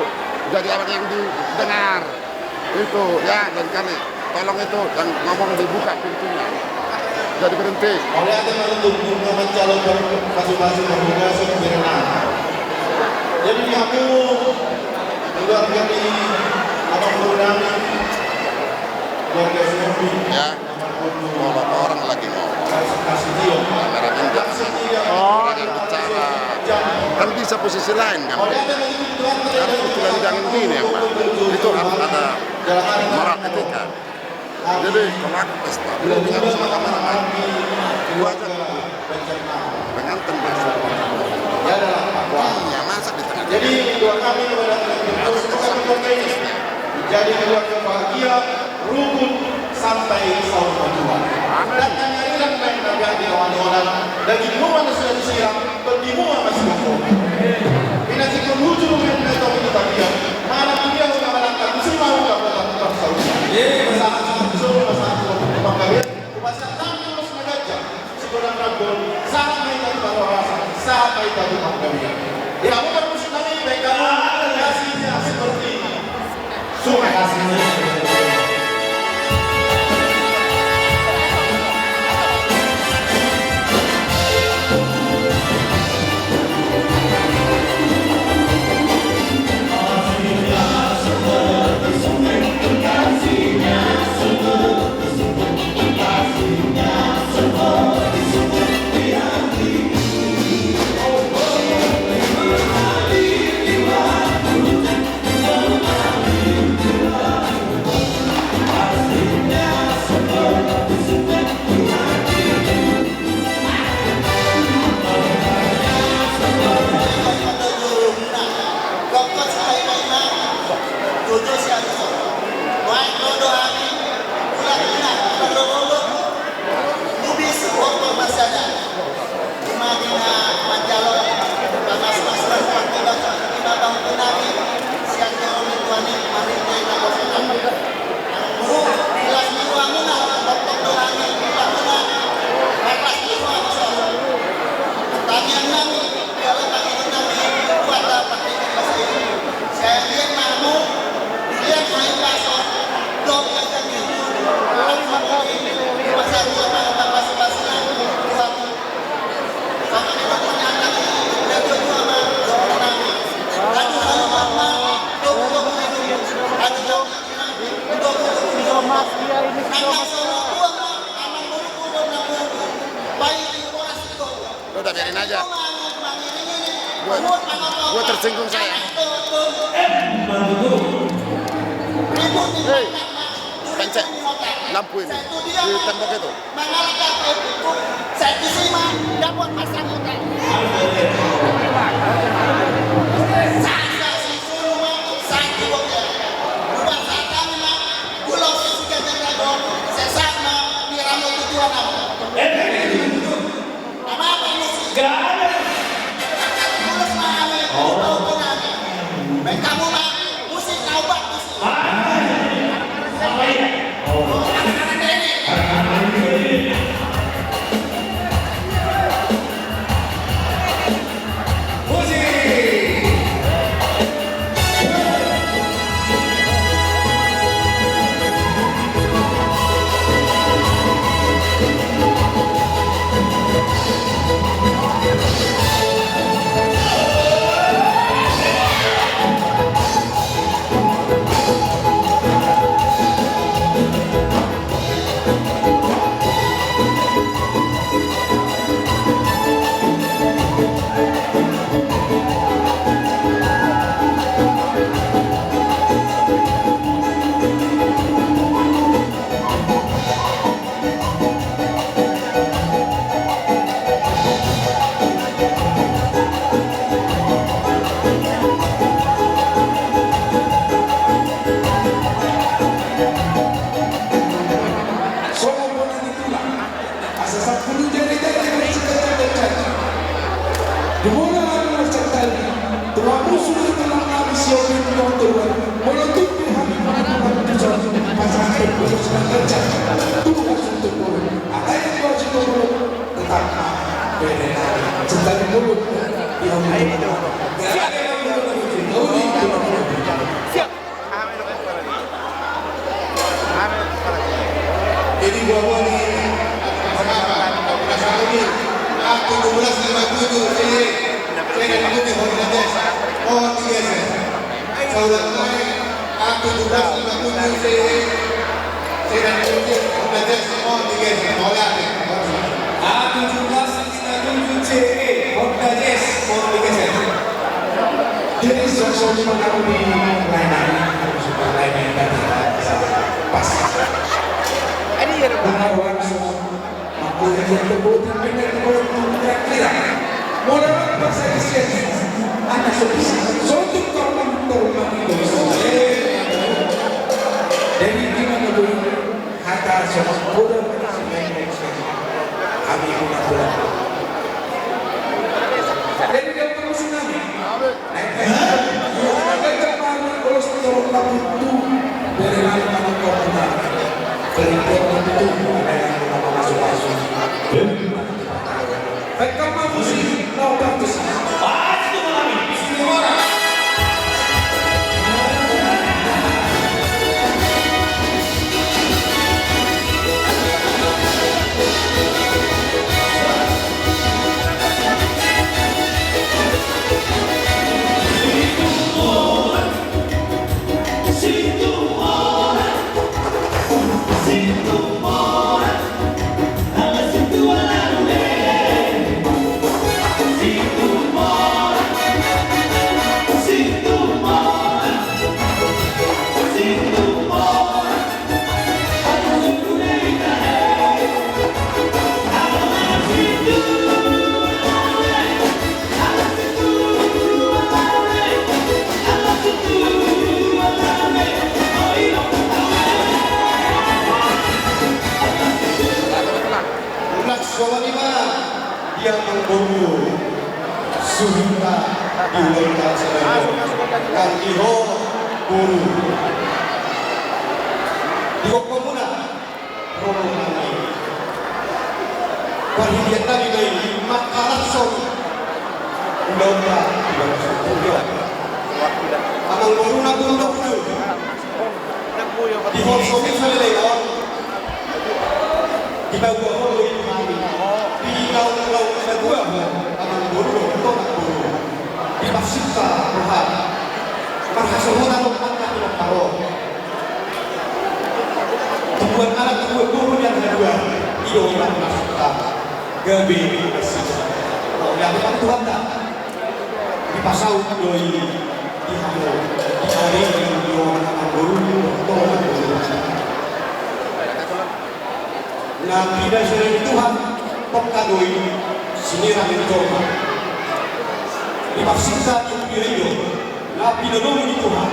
Jadi orang yang didengar. Itu, ya, lain kali. Tolong itu, yang ngomong dibuka pintunya. Jadi berhenti. Oleh ada menutup, guna mencalon pasupasu pamungkasan berenang. Jadi di aku, keluarga di Abang Guru nami, keluarga Sihombing. Ya. Kalau orang lagi ngomong. Kasih, kasih dia. Kameramen jangan. Kasih dia. Orang yang bicara. Kan bisa posisi lain, kan? Tapi kebetulan jangan gini, ya, Pak. Itu harus ada moral etika. Jadi, kalau aku pesta, lu bilang sama kameramen, gua aja pengantin besok. Iya, masa di tengah. Jadi, doa kami kepada teman-teman, semoga keluarga ini menjadi keluarga bahagia, rukun, sampai saur matua. Amin. Dan hanya hilang main dagang di kawan-kawan, daging rumah sudah disiram, Pembimbingan masih kosong. Pinantikan hujur rumah yang datang itu tadi ya. Mana dia udah malangkah, mesti mau nggak buat aku bangsa udah. Iya, iya. Masalah sama suruh, masalah sama panggabean. Masalah sama harus mengajar. Sekolah Rabbon, saat main tadi baru rasa, saat main tadi panggabean. Ya, aku kan mesti nanya, baik kamu, kasihnya seperti ini. Ima di na manjalo pamasumasuon, panghibason di na pahompu nami sian joro ni Tuhan i, marhite na poso nami. Amang boru, di las ni rohamuna, tongtong do hami di rohamuna, marlas ni roha ma songon tangiang nami, jala tangiang nami, buat dapat di las ni roha. Sai anggiat ma hamu dilehon hahipason dohot ganjang ni umur. Langsung i, pasahat ma pasupasu nami tu hamu. Udah, biarin aja. Gua, gua tersinggung saya. Hei, pencet lampu ini di tembok itu. Mangalangka pe buku, sai disi ma dapot pasangan. Sasa si solu ma, sai dibokeh. Buat sasa ma, bulong si sikat yang lagu, sesa ma, ni ramo tujuan apa? Apa apa musik? Gak ada. Bulus ma, ame, oh. Bau penani. Baik kamu ma, musik kau bak, musik. Ah, apa ya? Songon bona ni tulang. Asa sampulu jari-jari marcekal-cekal. Di bona marcekal. Tulang musu di tulang Siopin nonton, molo tung pe hami mangkuhan tuson pasangan ulos na ganjang, tung pe hami tung pe alai dua juta molo tetap bere nari cinta di mulut di hami. Siap. Jadi gua gua di Sangapa, Sangapa, tujuh belas lima tujuh, sini, sini, Honda Jazz, mohon digeser. Saya ulang lagi, A tujuh belas lima tujuh C E, sedan putih, Honda Jazz, mohon digeser. Mohon digeser. A tujuh belas lima tujuh C E, Honda Jazz, mohon digeser. Jadi, sosok di mana di layanan, layanan tadi, pas. Ini ya, Bang. Benar, langsung. Molo tung pe korban, korban, korban itu. Jadi, di mana tu hata sama korban, hami guna Tuhan. Jadi, dia terus nami. Ulang suara lima, dia manggoru suhita di ulang suara. Kan iho guru. Di kok komuna. Romo nami. Parhitean nami do i mangkalashon ulaonta di bagas on. Amang boru na pulu dua pulu. Di holso ni saleleng on. Dipaboa ho do i tu hami. Di laon-laon na dua ho, amang boru dohot amang boru. Dipasinta roha. Marhasohotan do angka pinompar on. Tubuan anak, tubuan boru nian na dua, i do i ma na suka gabe nasida. Mauliate ma di Tuhanta. Dipasaut do i di hamu, di ari ni on, amang boru, dohot amang boru. Na pinasada ni Tuhan, pongka do i sinirang ni jolma. Dipasinta di huria i do na pinalomo ni Tuhan.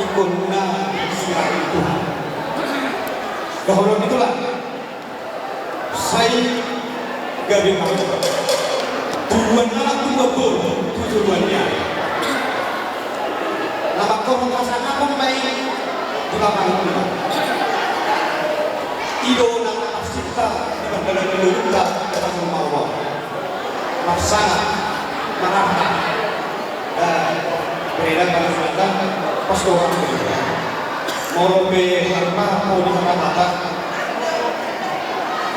Ingkon na disirang ni Tuhan. Dohonon ni Tuhan. Sai gabe ma tubuan anak, tubuan boru tu joloan ni ari. Na mangkorhon hasangapon ma i di pamangan. I do na marsinta di pardalanan ni ngolunta di pamangan. Marsangap, mararta. Beredar pada surat, pas doang. Molo pe harta, molo di harta,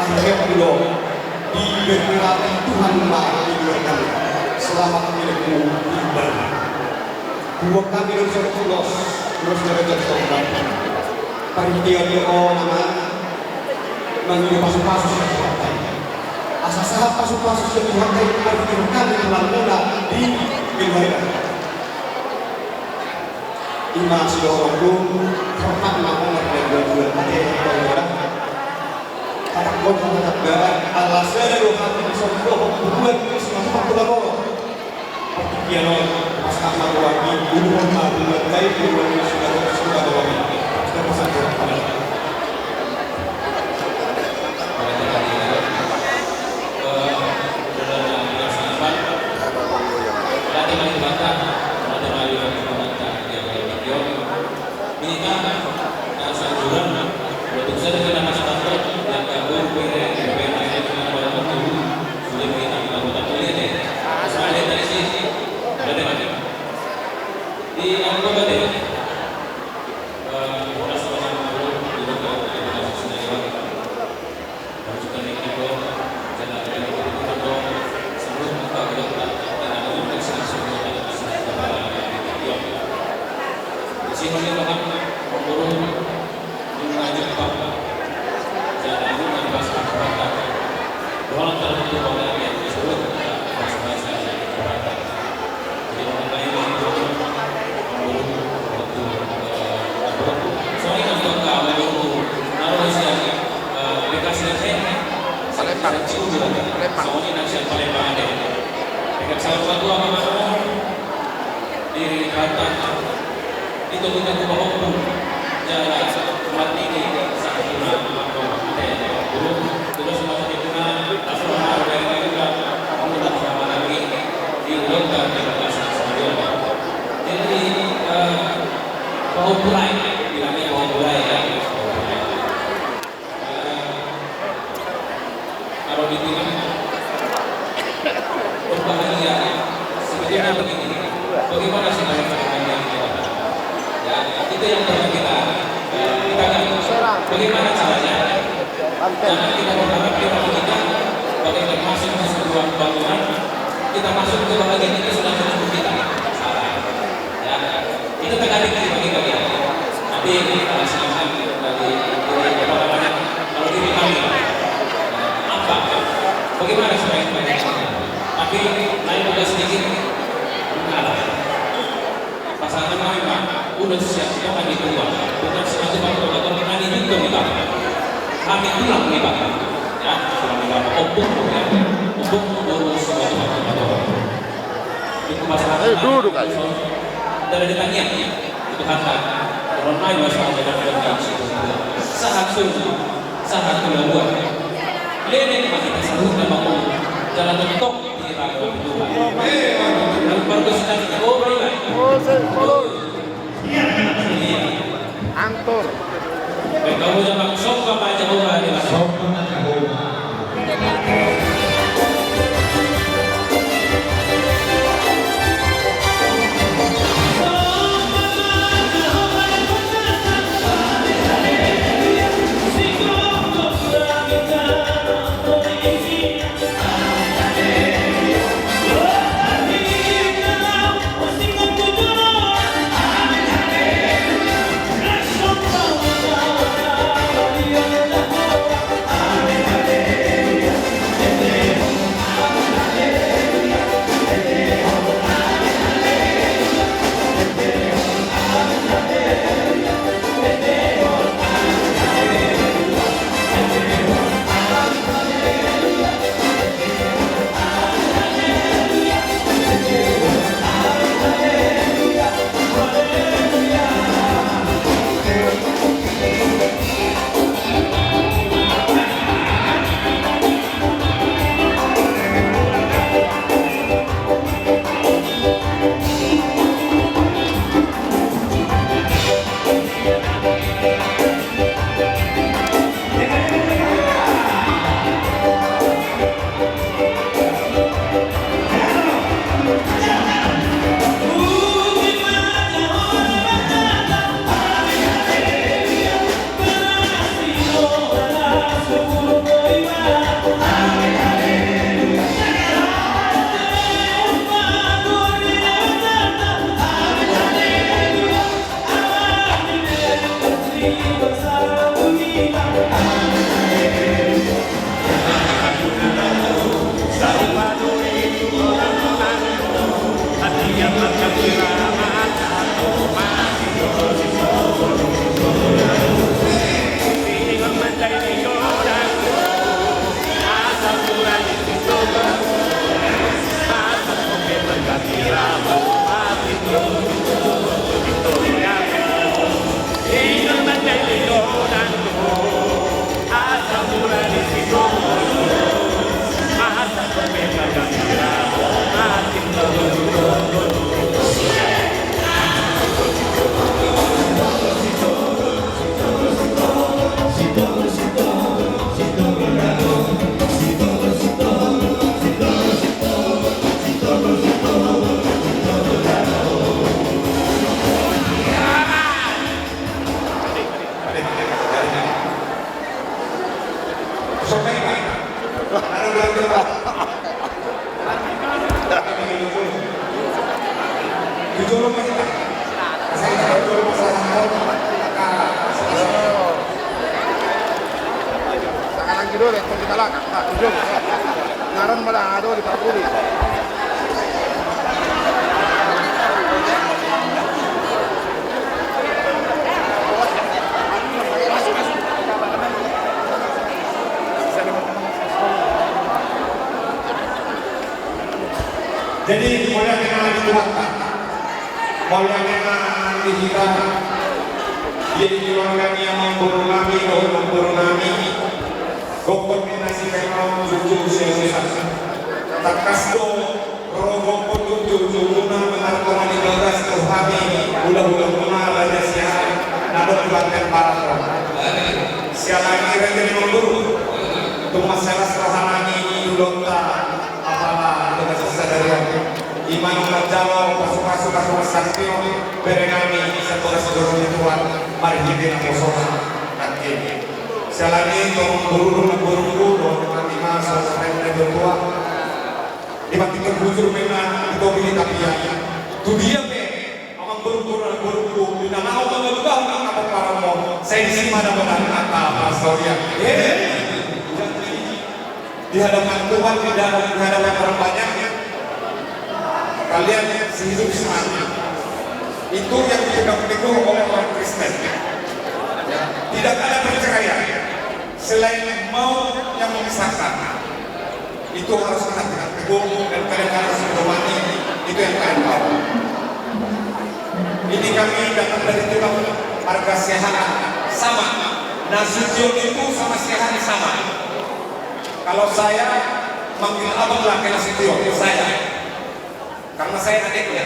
akhirnya pulo diberkati Tuhan ma di luar kami. Selamat menunggu ibadah. Buat kami dosa ulos, ulos dari jatuh. Panitia doa nama. Mangido pasu-pasu sian Tuhanta i. Asa sahat pasu-pasu sian Tuhanta i, marhite hami tulang muna di Geluhai. Ima sidohonon, hormat ma hormat dan dua-dua. Ate, dua-dua. Hatangkon, hatangkon, ala sada do hami songon dohot buat, simasuk tu Tuhan. Partingkian on, pasahat ma tu hami, uduhon ma tu hami, uduhon ma tu hami. Di Angkota de, eh, horas ma di roha ni Tuhan Yesus Kristus. Palembang. Palembang. Jadi, eh, pahompu lae, bilangnya pahompu lae, ya. Kalau di tingkat, berbahagia, sebetulnya begini. Bagaimana sih kalau kita, ya, itu yang perlu kita, eh, kita kan. Bagaimana caranya? Jangan kita berharap kita, kita, bagaimana masuk ke sebuah bangunan, kita masuk ke bahagian itu sudah menunggu kita. Salah. Ya. Itu tergantung dari bagi-bagi. Tapi, eh, silakan dari, dari, apa namanya, kalau diri kami, apa? Bagaimana supaya kita bisa? Tapi lain juga sedikit, enggak lah. Pasangan kami, Pak, udah siap, kita akan dibuat. Bukan sepatu, Pak, bukan petani juga nih, Pak. Kami pulang nih, Pak. Ya, pulang nih, Pak. Ompung, ya. Ompung, urus sepatu, Pak, sepatu. Eh, duduk aja. Dari tangiang, Tuhan, Tuhan, mai mas mau dengan dengan si Tuhan. Sahat sun, sahat kelabuan. Lele mati sahat nama kau. Jalan mentok di tangan Tuhan. Lalu baru ke sana, oh, beriman. Oh, saya, oh. Iya, iya. Antor. Baik, kau jangan sombong aja, oh, ada. Sombong aja, oh. Di jolo ma hita. Asa hita di jolo ma, asa hita. Tangan anggi dole, kau kita langkah. Nah, di jolo. Ngaran malah ada di Pak Budi. Jadi, mauliate ma di Tuhanta. Mauliate ma di hita. Jadi, keluarga ni amangboru nami, dohot namboru nami. Gokhon ninna si Peron, jujur si Yesus. Tangkas do, ro gokhon jujur, jujurna, mangartongani bagas tu hami, hulahula muna, raja sian, na adong di Banten Barat. Siala ni raja ni amangboru. Tung mansai las roha nami di ulaonta. Apala di bagasan sadari on, i ma na manjalo pasupasu, pasupasu sangkio, bere nami, sian bagas joro ni Tuhan, marhite naposona, nangkin. Siala ni i, amangboru, namborungku, dohot nami ma, songon na nidok ni natuatua. Di partingkian bujur ma inna, di topi ni tapian. Tu dia pe, amangborungku, namborungku, di na laho mangalugahon angka pomparanmu, sai disi ma dapotan angka parsaoran. Eh? Di hadapan Tuhan, di hadapan, di hadapan orang banyak, kalian sehidup semati. Itu yang dipegang teguh oleh orang Kristen. Ya, tidak ada perceraian selain maut yang memisahkan. Itu harus kita pegang teguh dan kalian harus pedomani itu yang kalian bawa. Ini kami datang dari tulang marga Siahaan, sama. Nasution itu sama Siahaan sama. Kalau saya manggil abang laki Nasution, saya. Karena saya adiknya.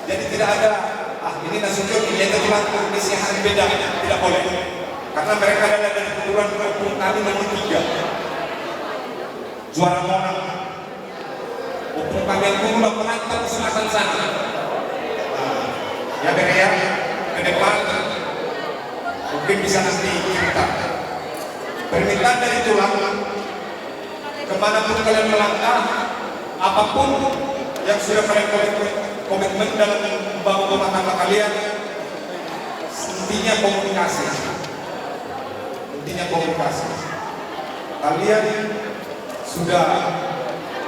Jadi tidak ada, ah, ini Nasution, ini itu tulang, ini Siahaan, beda, tidak boleh. Karena mereka adalah dari keturunan kampung kami nomor tiga. Juara Monang. Ompung kami yang dulu lah penantang sunatan sana. Nah, ya, bere ya, ke depan mungkin bisa nanti cerita. Permintaan dari tulang, kemanapun kalian melangkah, apapun yang sudah kalian komitmen, komitmen dalam membangun rumah tangga kalian, intinya komunikasi. Intinya komunikasi. Kalian sudah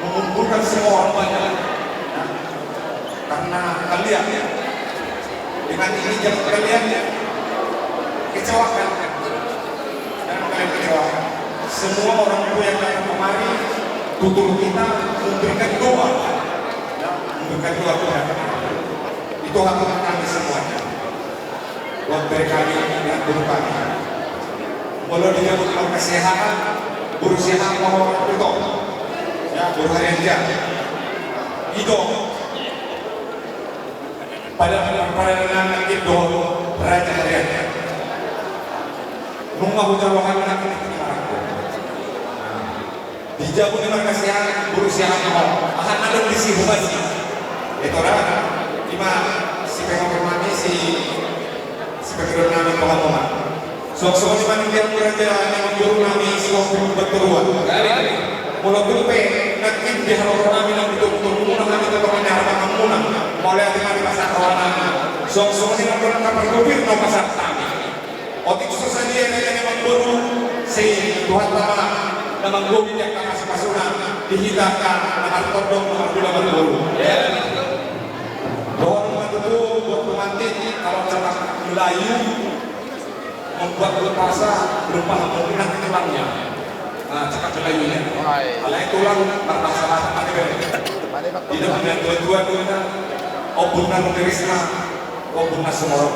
mengumpulkan semua orang banyak. Nah, karena kalian, dengan ini jangan kalian kecewakan. Jangan kalian kecewakan. Semua orang tua yang datang kemari, tutur kita memberikan doa. Ya, memberikan doa kepada kami. Itu hak kami semuanya. Buat mereka yang tidak berupaya. Molo di jabu marga Siahaan, boru Siahaan ma ho, Uto. Ya, boru Harianja. Ido. Pada, pada, pada nanti do Raja Harianja. Nunga hujalo hami nanti di tengah. Di jabu ni marga Siahaan, boru Siahaan ma ho. Aha na adong disi hubahen. Itu ora, ima si pengorot nami, si, si pengorot nami, pengorot nami. Suang songon i ma di jabu raja ni amangboru nami, si Wong Purba Toruan. Molo tung pe nangkin di haroro nami, nang di tongtong muna, nang di tongtong ni harapangan muna, mauliate ma di pasahat roha nami. Suang songon i ma di angka pargopir na pasahat nami. Otik so sadia i, raja ni amangboru, sai Tuhanta ma na manggohi di angka pasupasuna di hita angka na martondong, na marhula, marboru. Dohonon ma tutu buat pengantin, kalau cakap Melayu, membuat lupa sa, lupa hamulinan tulangnya. Nah, cakap Melayunya. Alai tulang, marmasalah apa nih, Bang? Tidak punya dua-dua, dua-dua. Ombun na ririsna, ombun na sumorop.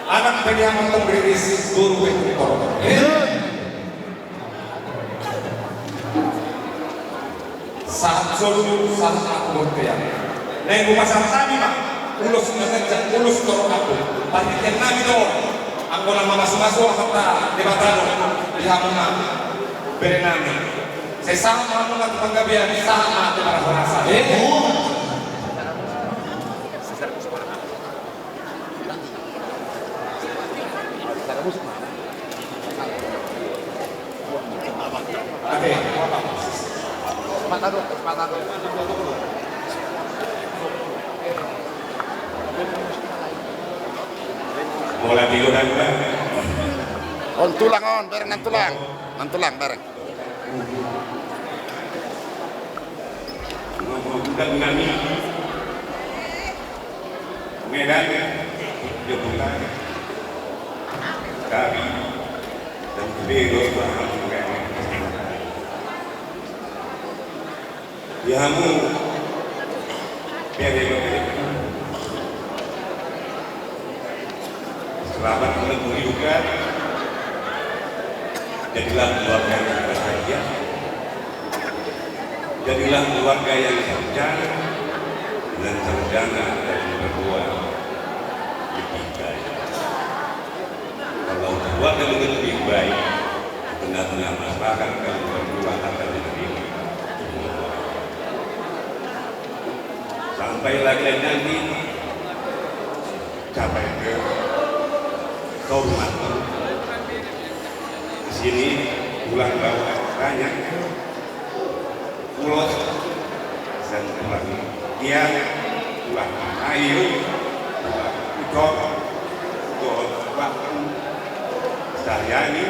Anak pe diamantong riris, boru pe tung torop. Sahat solu, sahat anak bontean. Naeng hupasahat hami ma ulos na ganjang, ulos torop ahu. Parhitean nami do on, anggo na mamasumasu Amanta Debata do di hamuna bere nami. Sai sahat ma hamuna tu panggabean, sahat ma tu parhorasan. Oke. On tulang on, bereng nang tulang. Nang tulang, bereng. Medan, Jakarta, Bali, dan Brebes. Di hamu, bere-bere. Selamat menempuh hidup. Jadilah keluarga yang berbahagia. Jadilah keluarga yang sarjana dan sarjana yang berbuah lebih baik. Kalau keluarga dengan lebih baik, di tengah-tengah masyarakat, kalau berbuah akan diterima. Sampai lagi nanti capai ke kehormatan. Di sini tulang bawaan banyak. Ulos dan tulang tiang, tulang air, tulang ucok, tulang waktu, Saryani,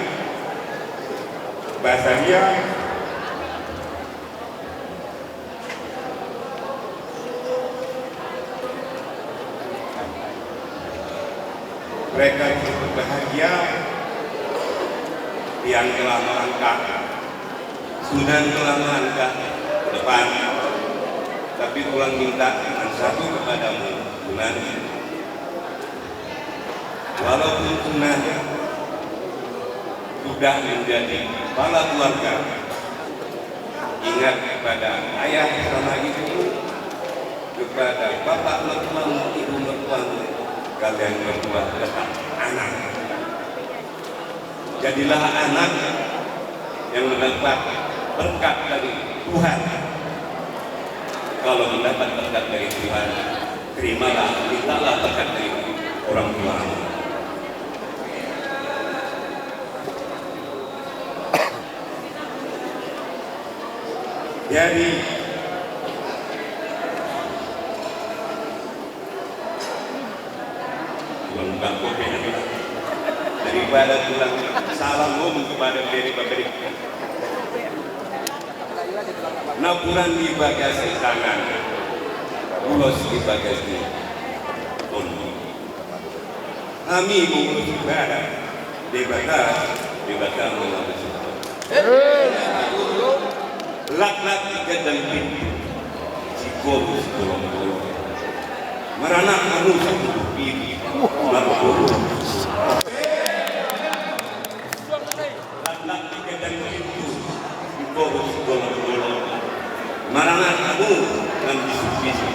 Basaria. Mereka cukup bahagia yang telah melangkah, sudah telah melangkah ke depan. Tapi tulang minta yang satu kepadamu, Tulang. Walaupun Tulang sudah menjadi kepala keluarga, ingat kepada ayah sama ibu, kepada bapak mertuamu, ibu mertuamu, kalian berdua tetap anak. Jadilah anak yang mendapat berkat dari Tuhan. Kalau mendapat berkat dari Tuhan, terimalah, mintalah berkat dari orang tua. Jadi, daripada tulang salam ngomong kepada bere-bere. Napuran di bagas tangan, ulos di bagas ni. Hami mangolu ibana, Debata, Debata mangolu. Laklak di ganjang pintu, sigoru sigolong-golong. Maranak hamu saluhut, marguru. Laklak di ganjang pintu, sigoru sigolong-golong. Maranak hamu nang bisuk-bisuk,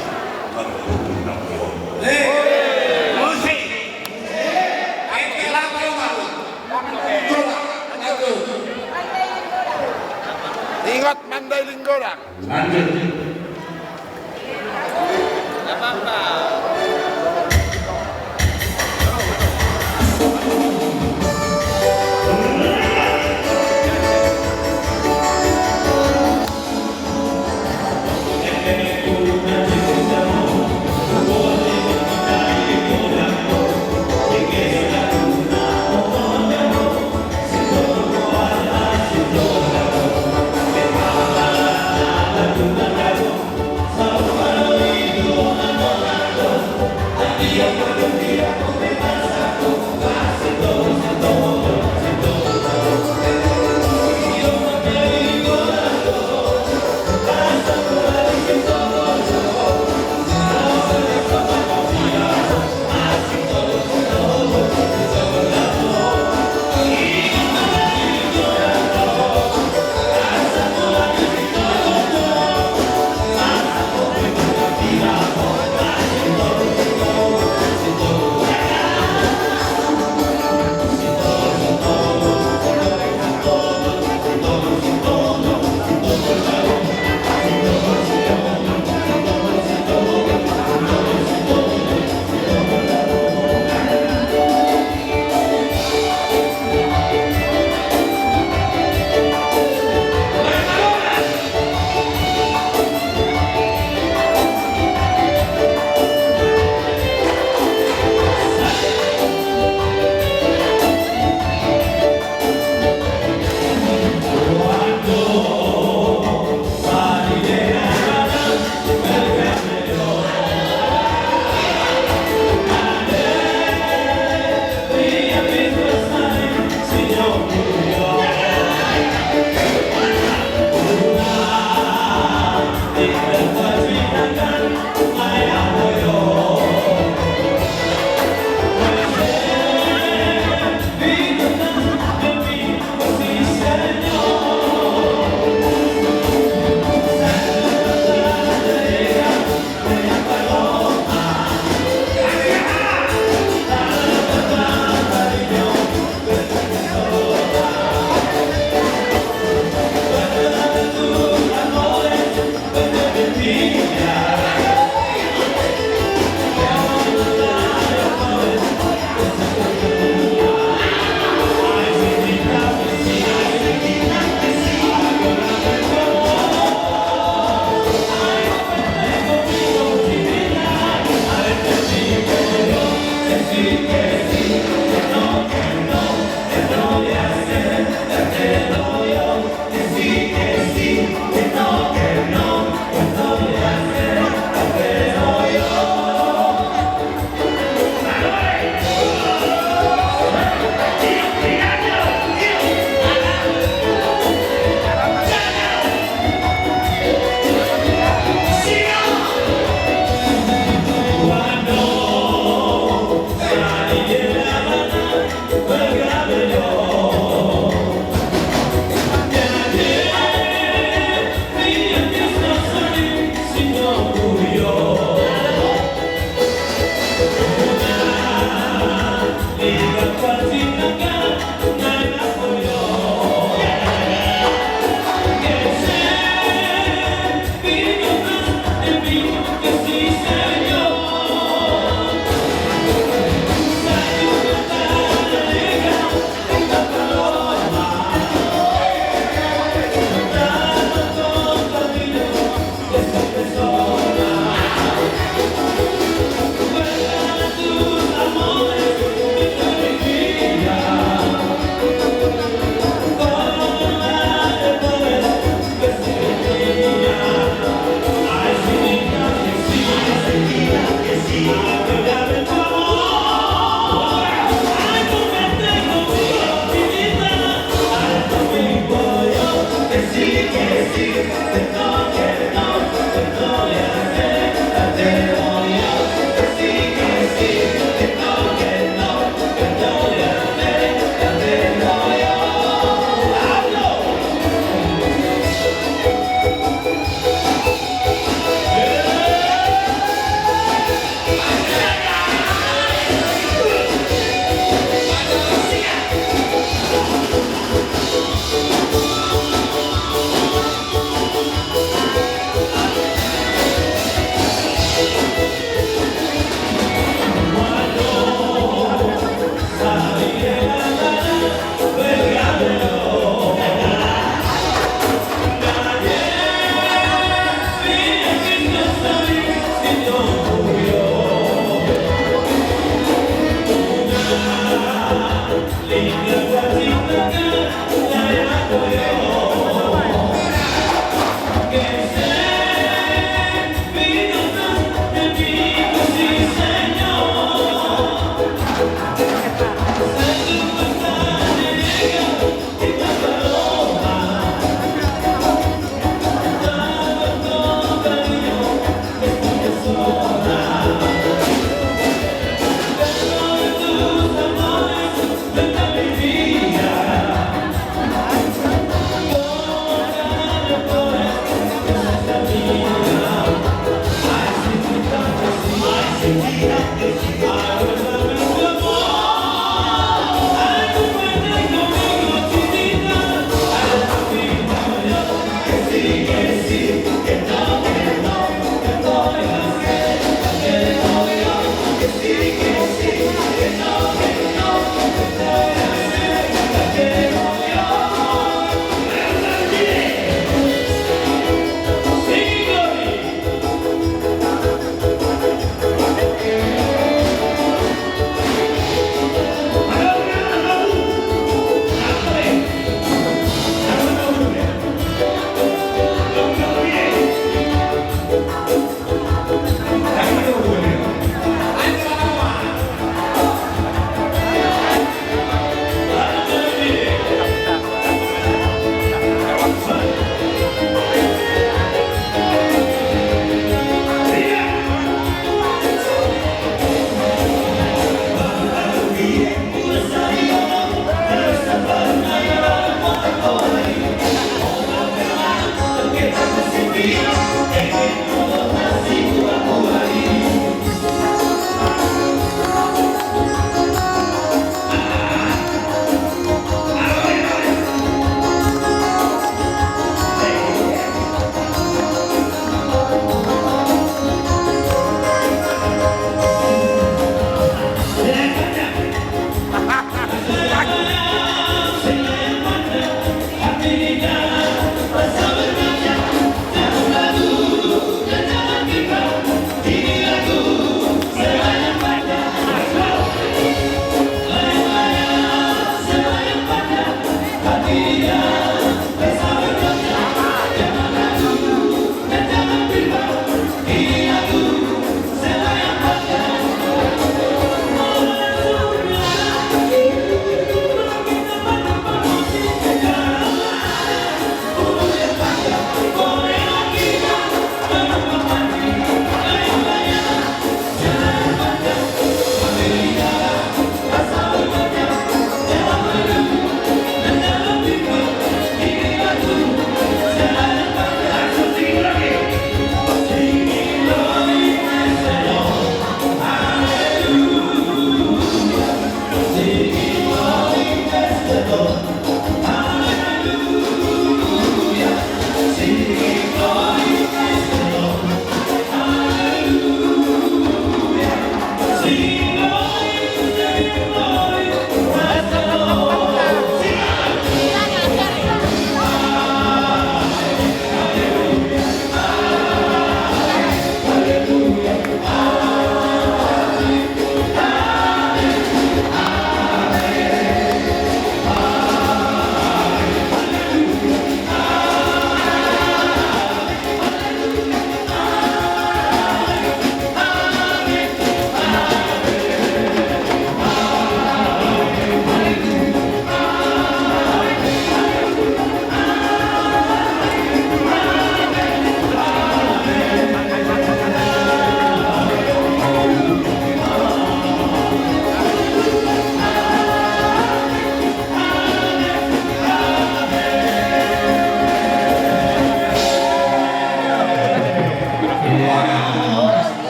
marguru nang. Musik. Ingot Mandailing godang. Lanjut.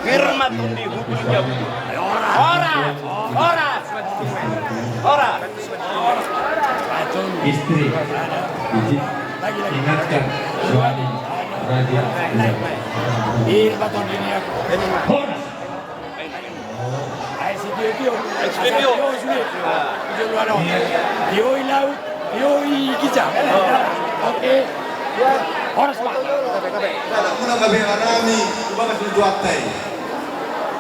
Firman di hukum jam. Horas, horas, horas. Istri, izin ingatkan suami, raja. Horas. Ai si tio tio. Ai si tio tio. Tio i laut, tio i ginjang. Oke. Horas ma. Muna gabe anami, tu bagas ni Tuhanta i.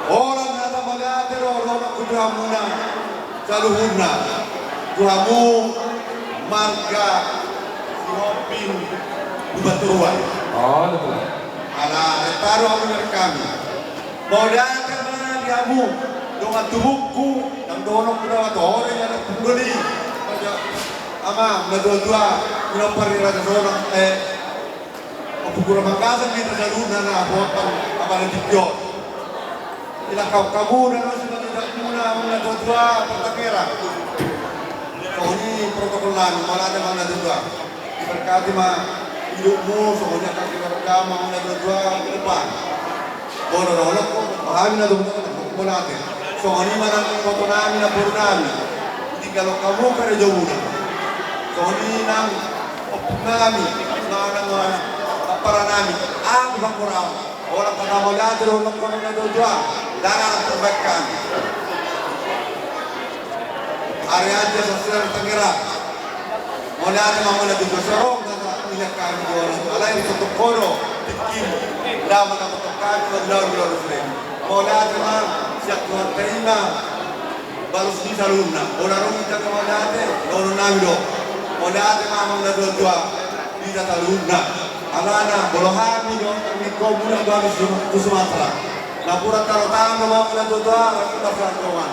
Horas na tamagate ro, ro ma tu hamuna. Saluhutna tu hamu marga Sihombing Lumban Toruan. Ala rentaru hamu marga hami. Mauliate ma di hamu dongan tubungku, nang dohononku na matohore na pungoli. Ama na tua-tua, pinompar ni Raja Sonang, eh, Ompu Guru Mangkasang, hita saluhutna na huhompa apala tingki on. Ilangkap hamu na ro simanjujak muna, muna tua-tua Partangerang. Songon i Protokol nami, mauliate ma amang na tuatua. Diberkati ma hidupmu, songon i angka keluarga ma amang na tuatua ke depan. Boru dohot holong, hami na tuatua, mauliate. Songon i ma nang iboto nami, namboru nami. Ditinggalhon hamu karejo muna. Songon i nang ompung nami, nang, nang, nang ampara nami. Ahu di Bangkuraon. Holan hata mauliate do holong hamu na tuatua. Ndang adong tarbahen hami. Ari Raja Sastra Tangerang. Mauliate ma amang na tuatua, sorong hata mauliate hami do holong. Alai di sotok kodo, tingki. Ndang manang sotok hami, ndang di luar sini. Mauliate ma sian Tuhanta i ma. Balus di saluhutna, bola ro hita ke mauliate, dohonon nami do. Mauliate ma amang na tuatua, di hita saluhutna. Alana, molo hami do, ni komu na bagus tu Sumatera. Napuran tarotan do amang na tuatua, rakyat pasaran doman.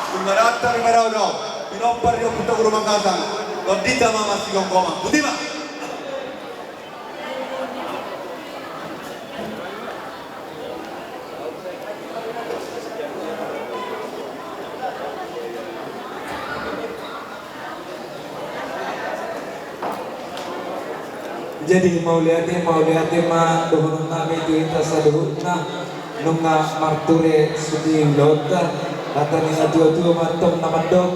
Tumba datar di Maraudau, pinompar di Ompunta Guru Manggasang, tondinta ma masigomgoman. Boti ma. Jadi mauliate, mauliate ma dohonon nami tu hita saluhutna. Nunga marture sude ulaonta, hata ni na tuatua ma antong na mandok,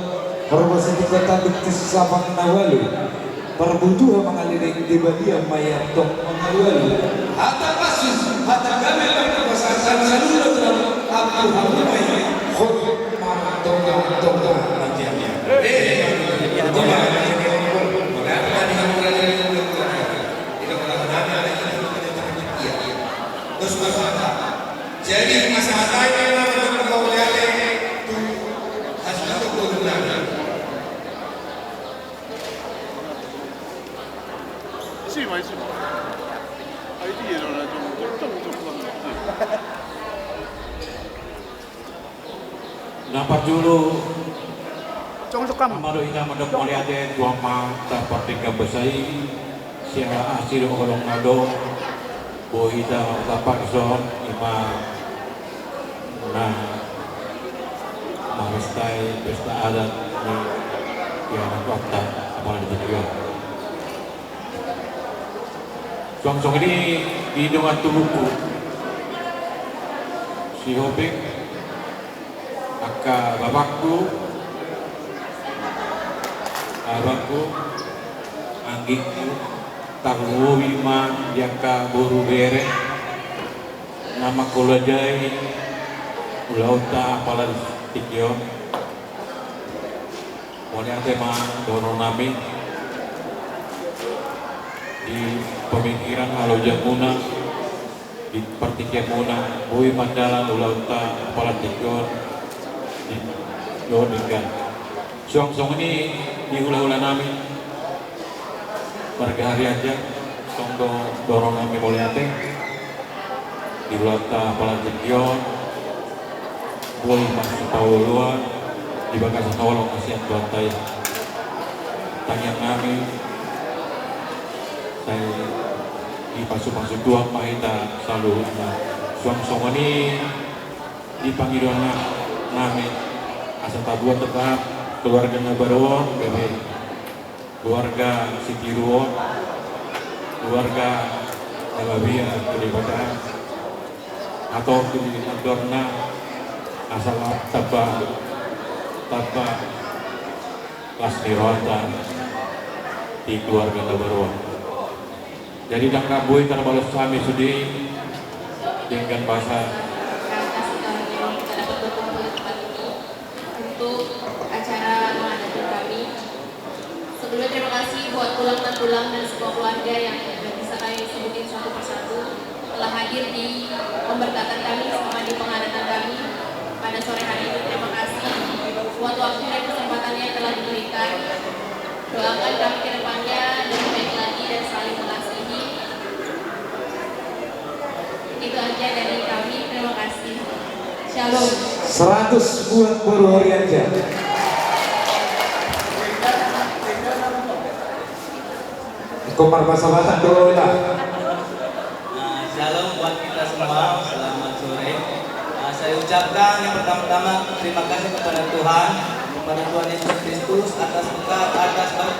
horbo sitingko tanduk tu sisapang na ualu. Parbutuha mangaleleng di badia ma i antong mangalualu. Hata pasu, hata gabe, hata pasahat saluhutna, ampu hamu ma i. Hot, martonga-tonga ma i. Eh, Terus masalah. Jadi masalah saya memang untuk kau lihat tu hasil tu turun lagi. Isi ma, isi ma. Ai dia dah, dah, dah, dah, dah, dah. Na parjolo, amang do hita mandok mauliate tu Amanta Pardenggan Basa i, siala asi do holong na adong, boi hita martapak dison, ima na mamestai pesta adat ni ianakhonta apala di tingki on. Suang songon i di dongan tubuku, si Hoping, angka bapakku, abangku, anggingku, tarlumobi ma di angka boru bere na mangkalajai ulaonta apala di tingki on. Mauliate ma dohonon nami di pamikiran halojaonmuna, di partingkianmuna, boi mandalan ulaonta apala tingki on di, dohot denggan. Suang songon i di hulahula nami, marga Harianja, tong do dohonon nami mauliate di ulaonta apala tingki on, boi ma sipaoloan di bagasan holong na sian Tuhanta i. Tangiang nami, sai dipasupasu Tuhan ma hita saluhutna. Suang songon i di pangidoan nami, asa tabuat tetap keluarga na baru on, gabe keluarga sitiruon, keluarga na mabiar tu Debata, atau tu andorna, asa tamba, tamba las ni rohanta di keluarga na baru on. Jadi ndang boi tarbalos hami sude denggan basa. Terima kasih kawan yang kita dapat berkumpul di tempat ini untuk acara mengadatkan kami. Sebelumnya terima kasih buat tulang dan tulang dan semua keluarga yang nggak bisa kami sebutin satu persatu telah hadir di pemberkatan kami sama di pengadatan kami pada sore hari ini. Terima kasih buat waktu dan kesempatan yang telah diberikan. Doakan kami ke depannya lebih baik lagi dan saling mengasihi. Itu aja dari kami. Terima kasih. Shalom. Seratus buat boru Harianja. Ingkon marbahasa Batak do lah. Nah, shalom buat kita semua, selamat sore. Nah, saya ucapkan yang pertama-tama terima kasih kepada Tuhan, kepada Tuhan Yesus Kristus atas berkat, atas ber-,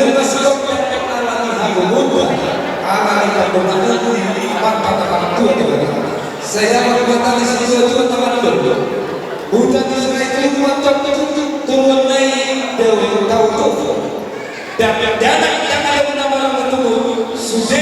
Nunga sidok pe ala ni hagogoonta, ala ni pandohanna di amanta na martua tu hita. Sai ala ni hata ni situatua tamadua. Huta ni Sirait i ma antong turunan ni Daud Tautufu. Dakdanak na adong na marhaha tubu, sude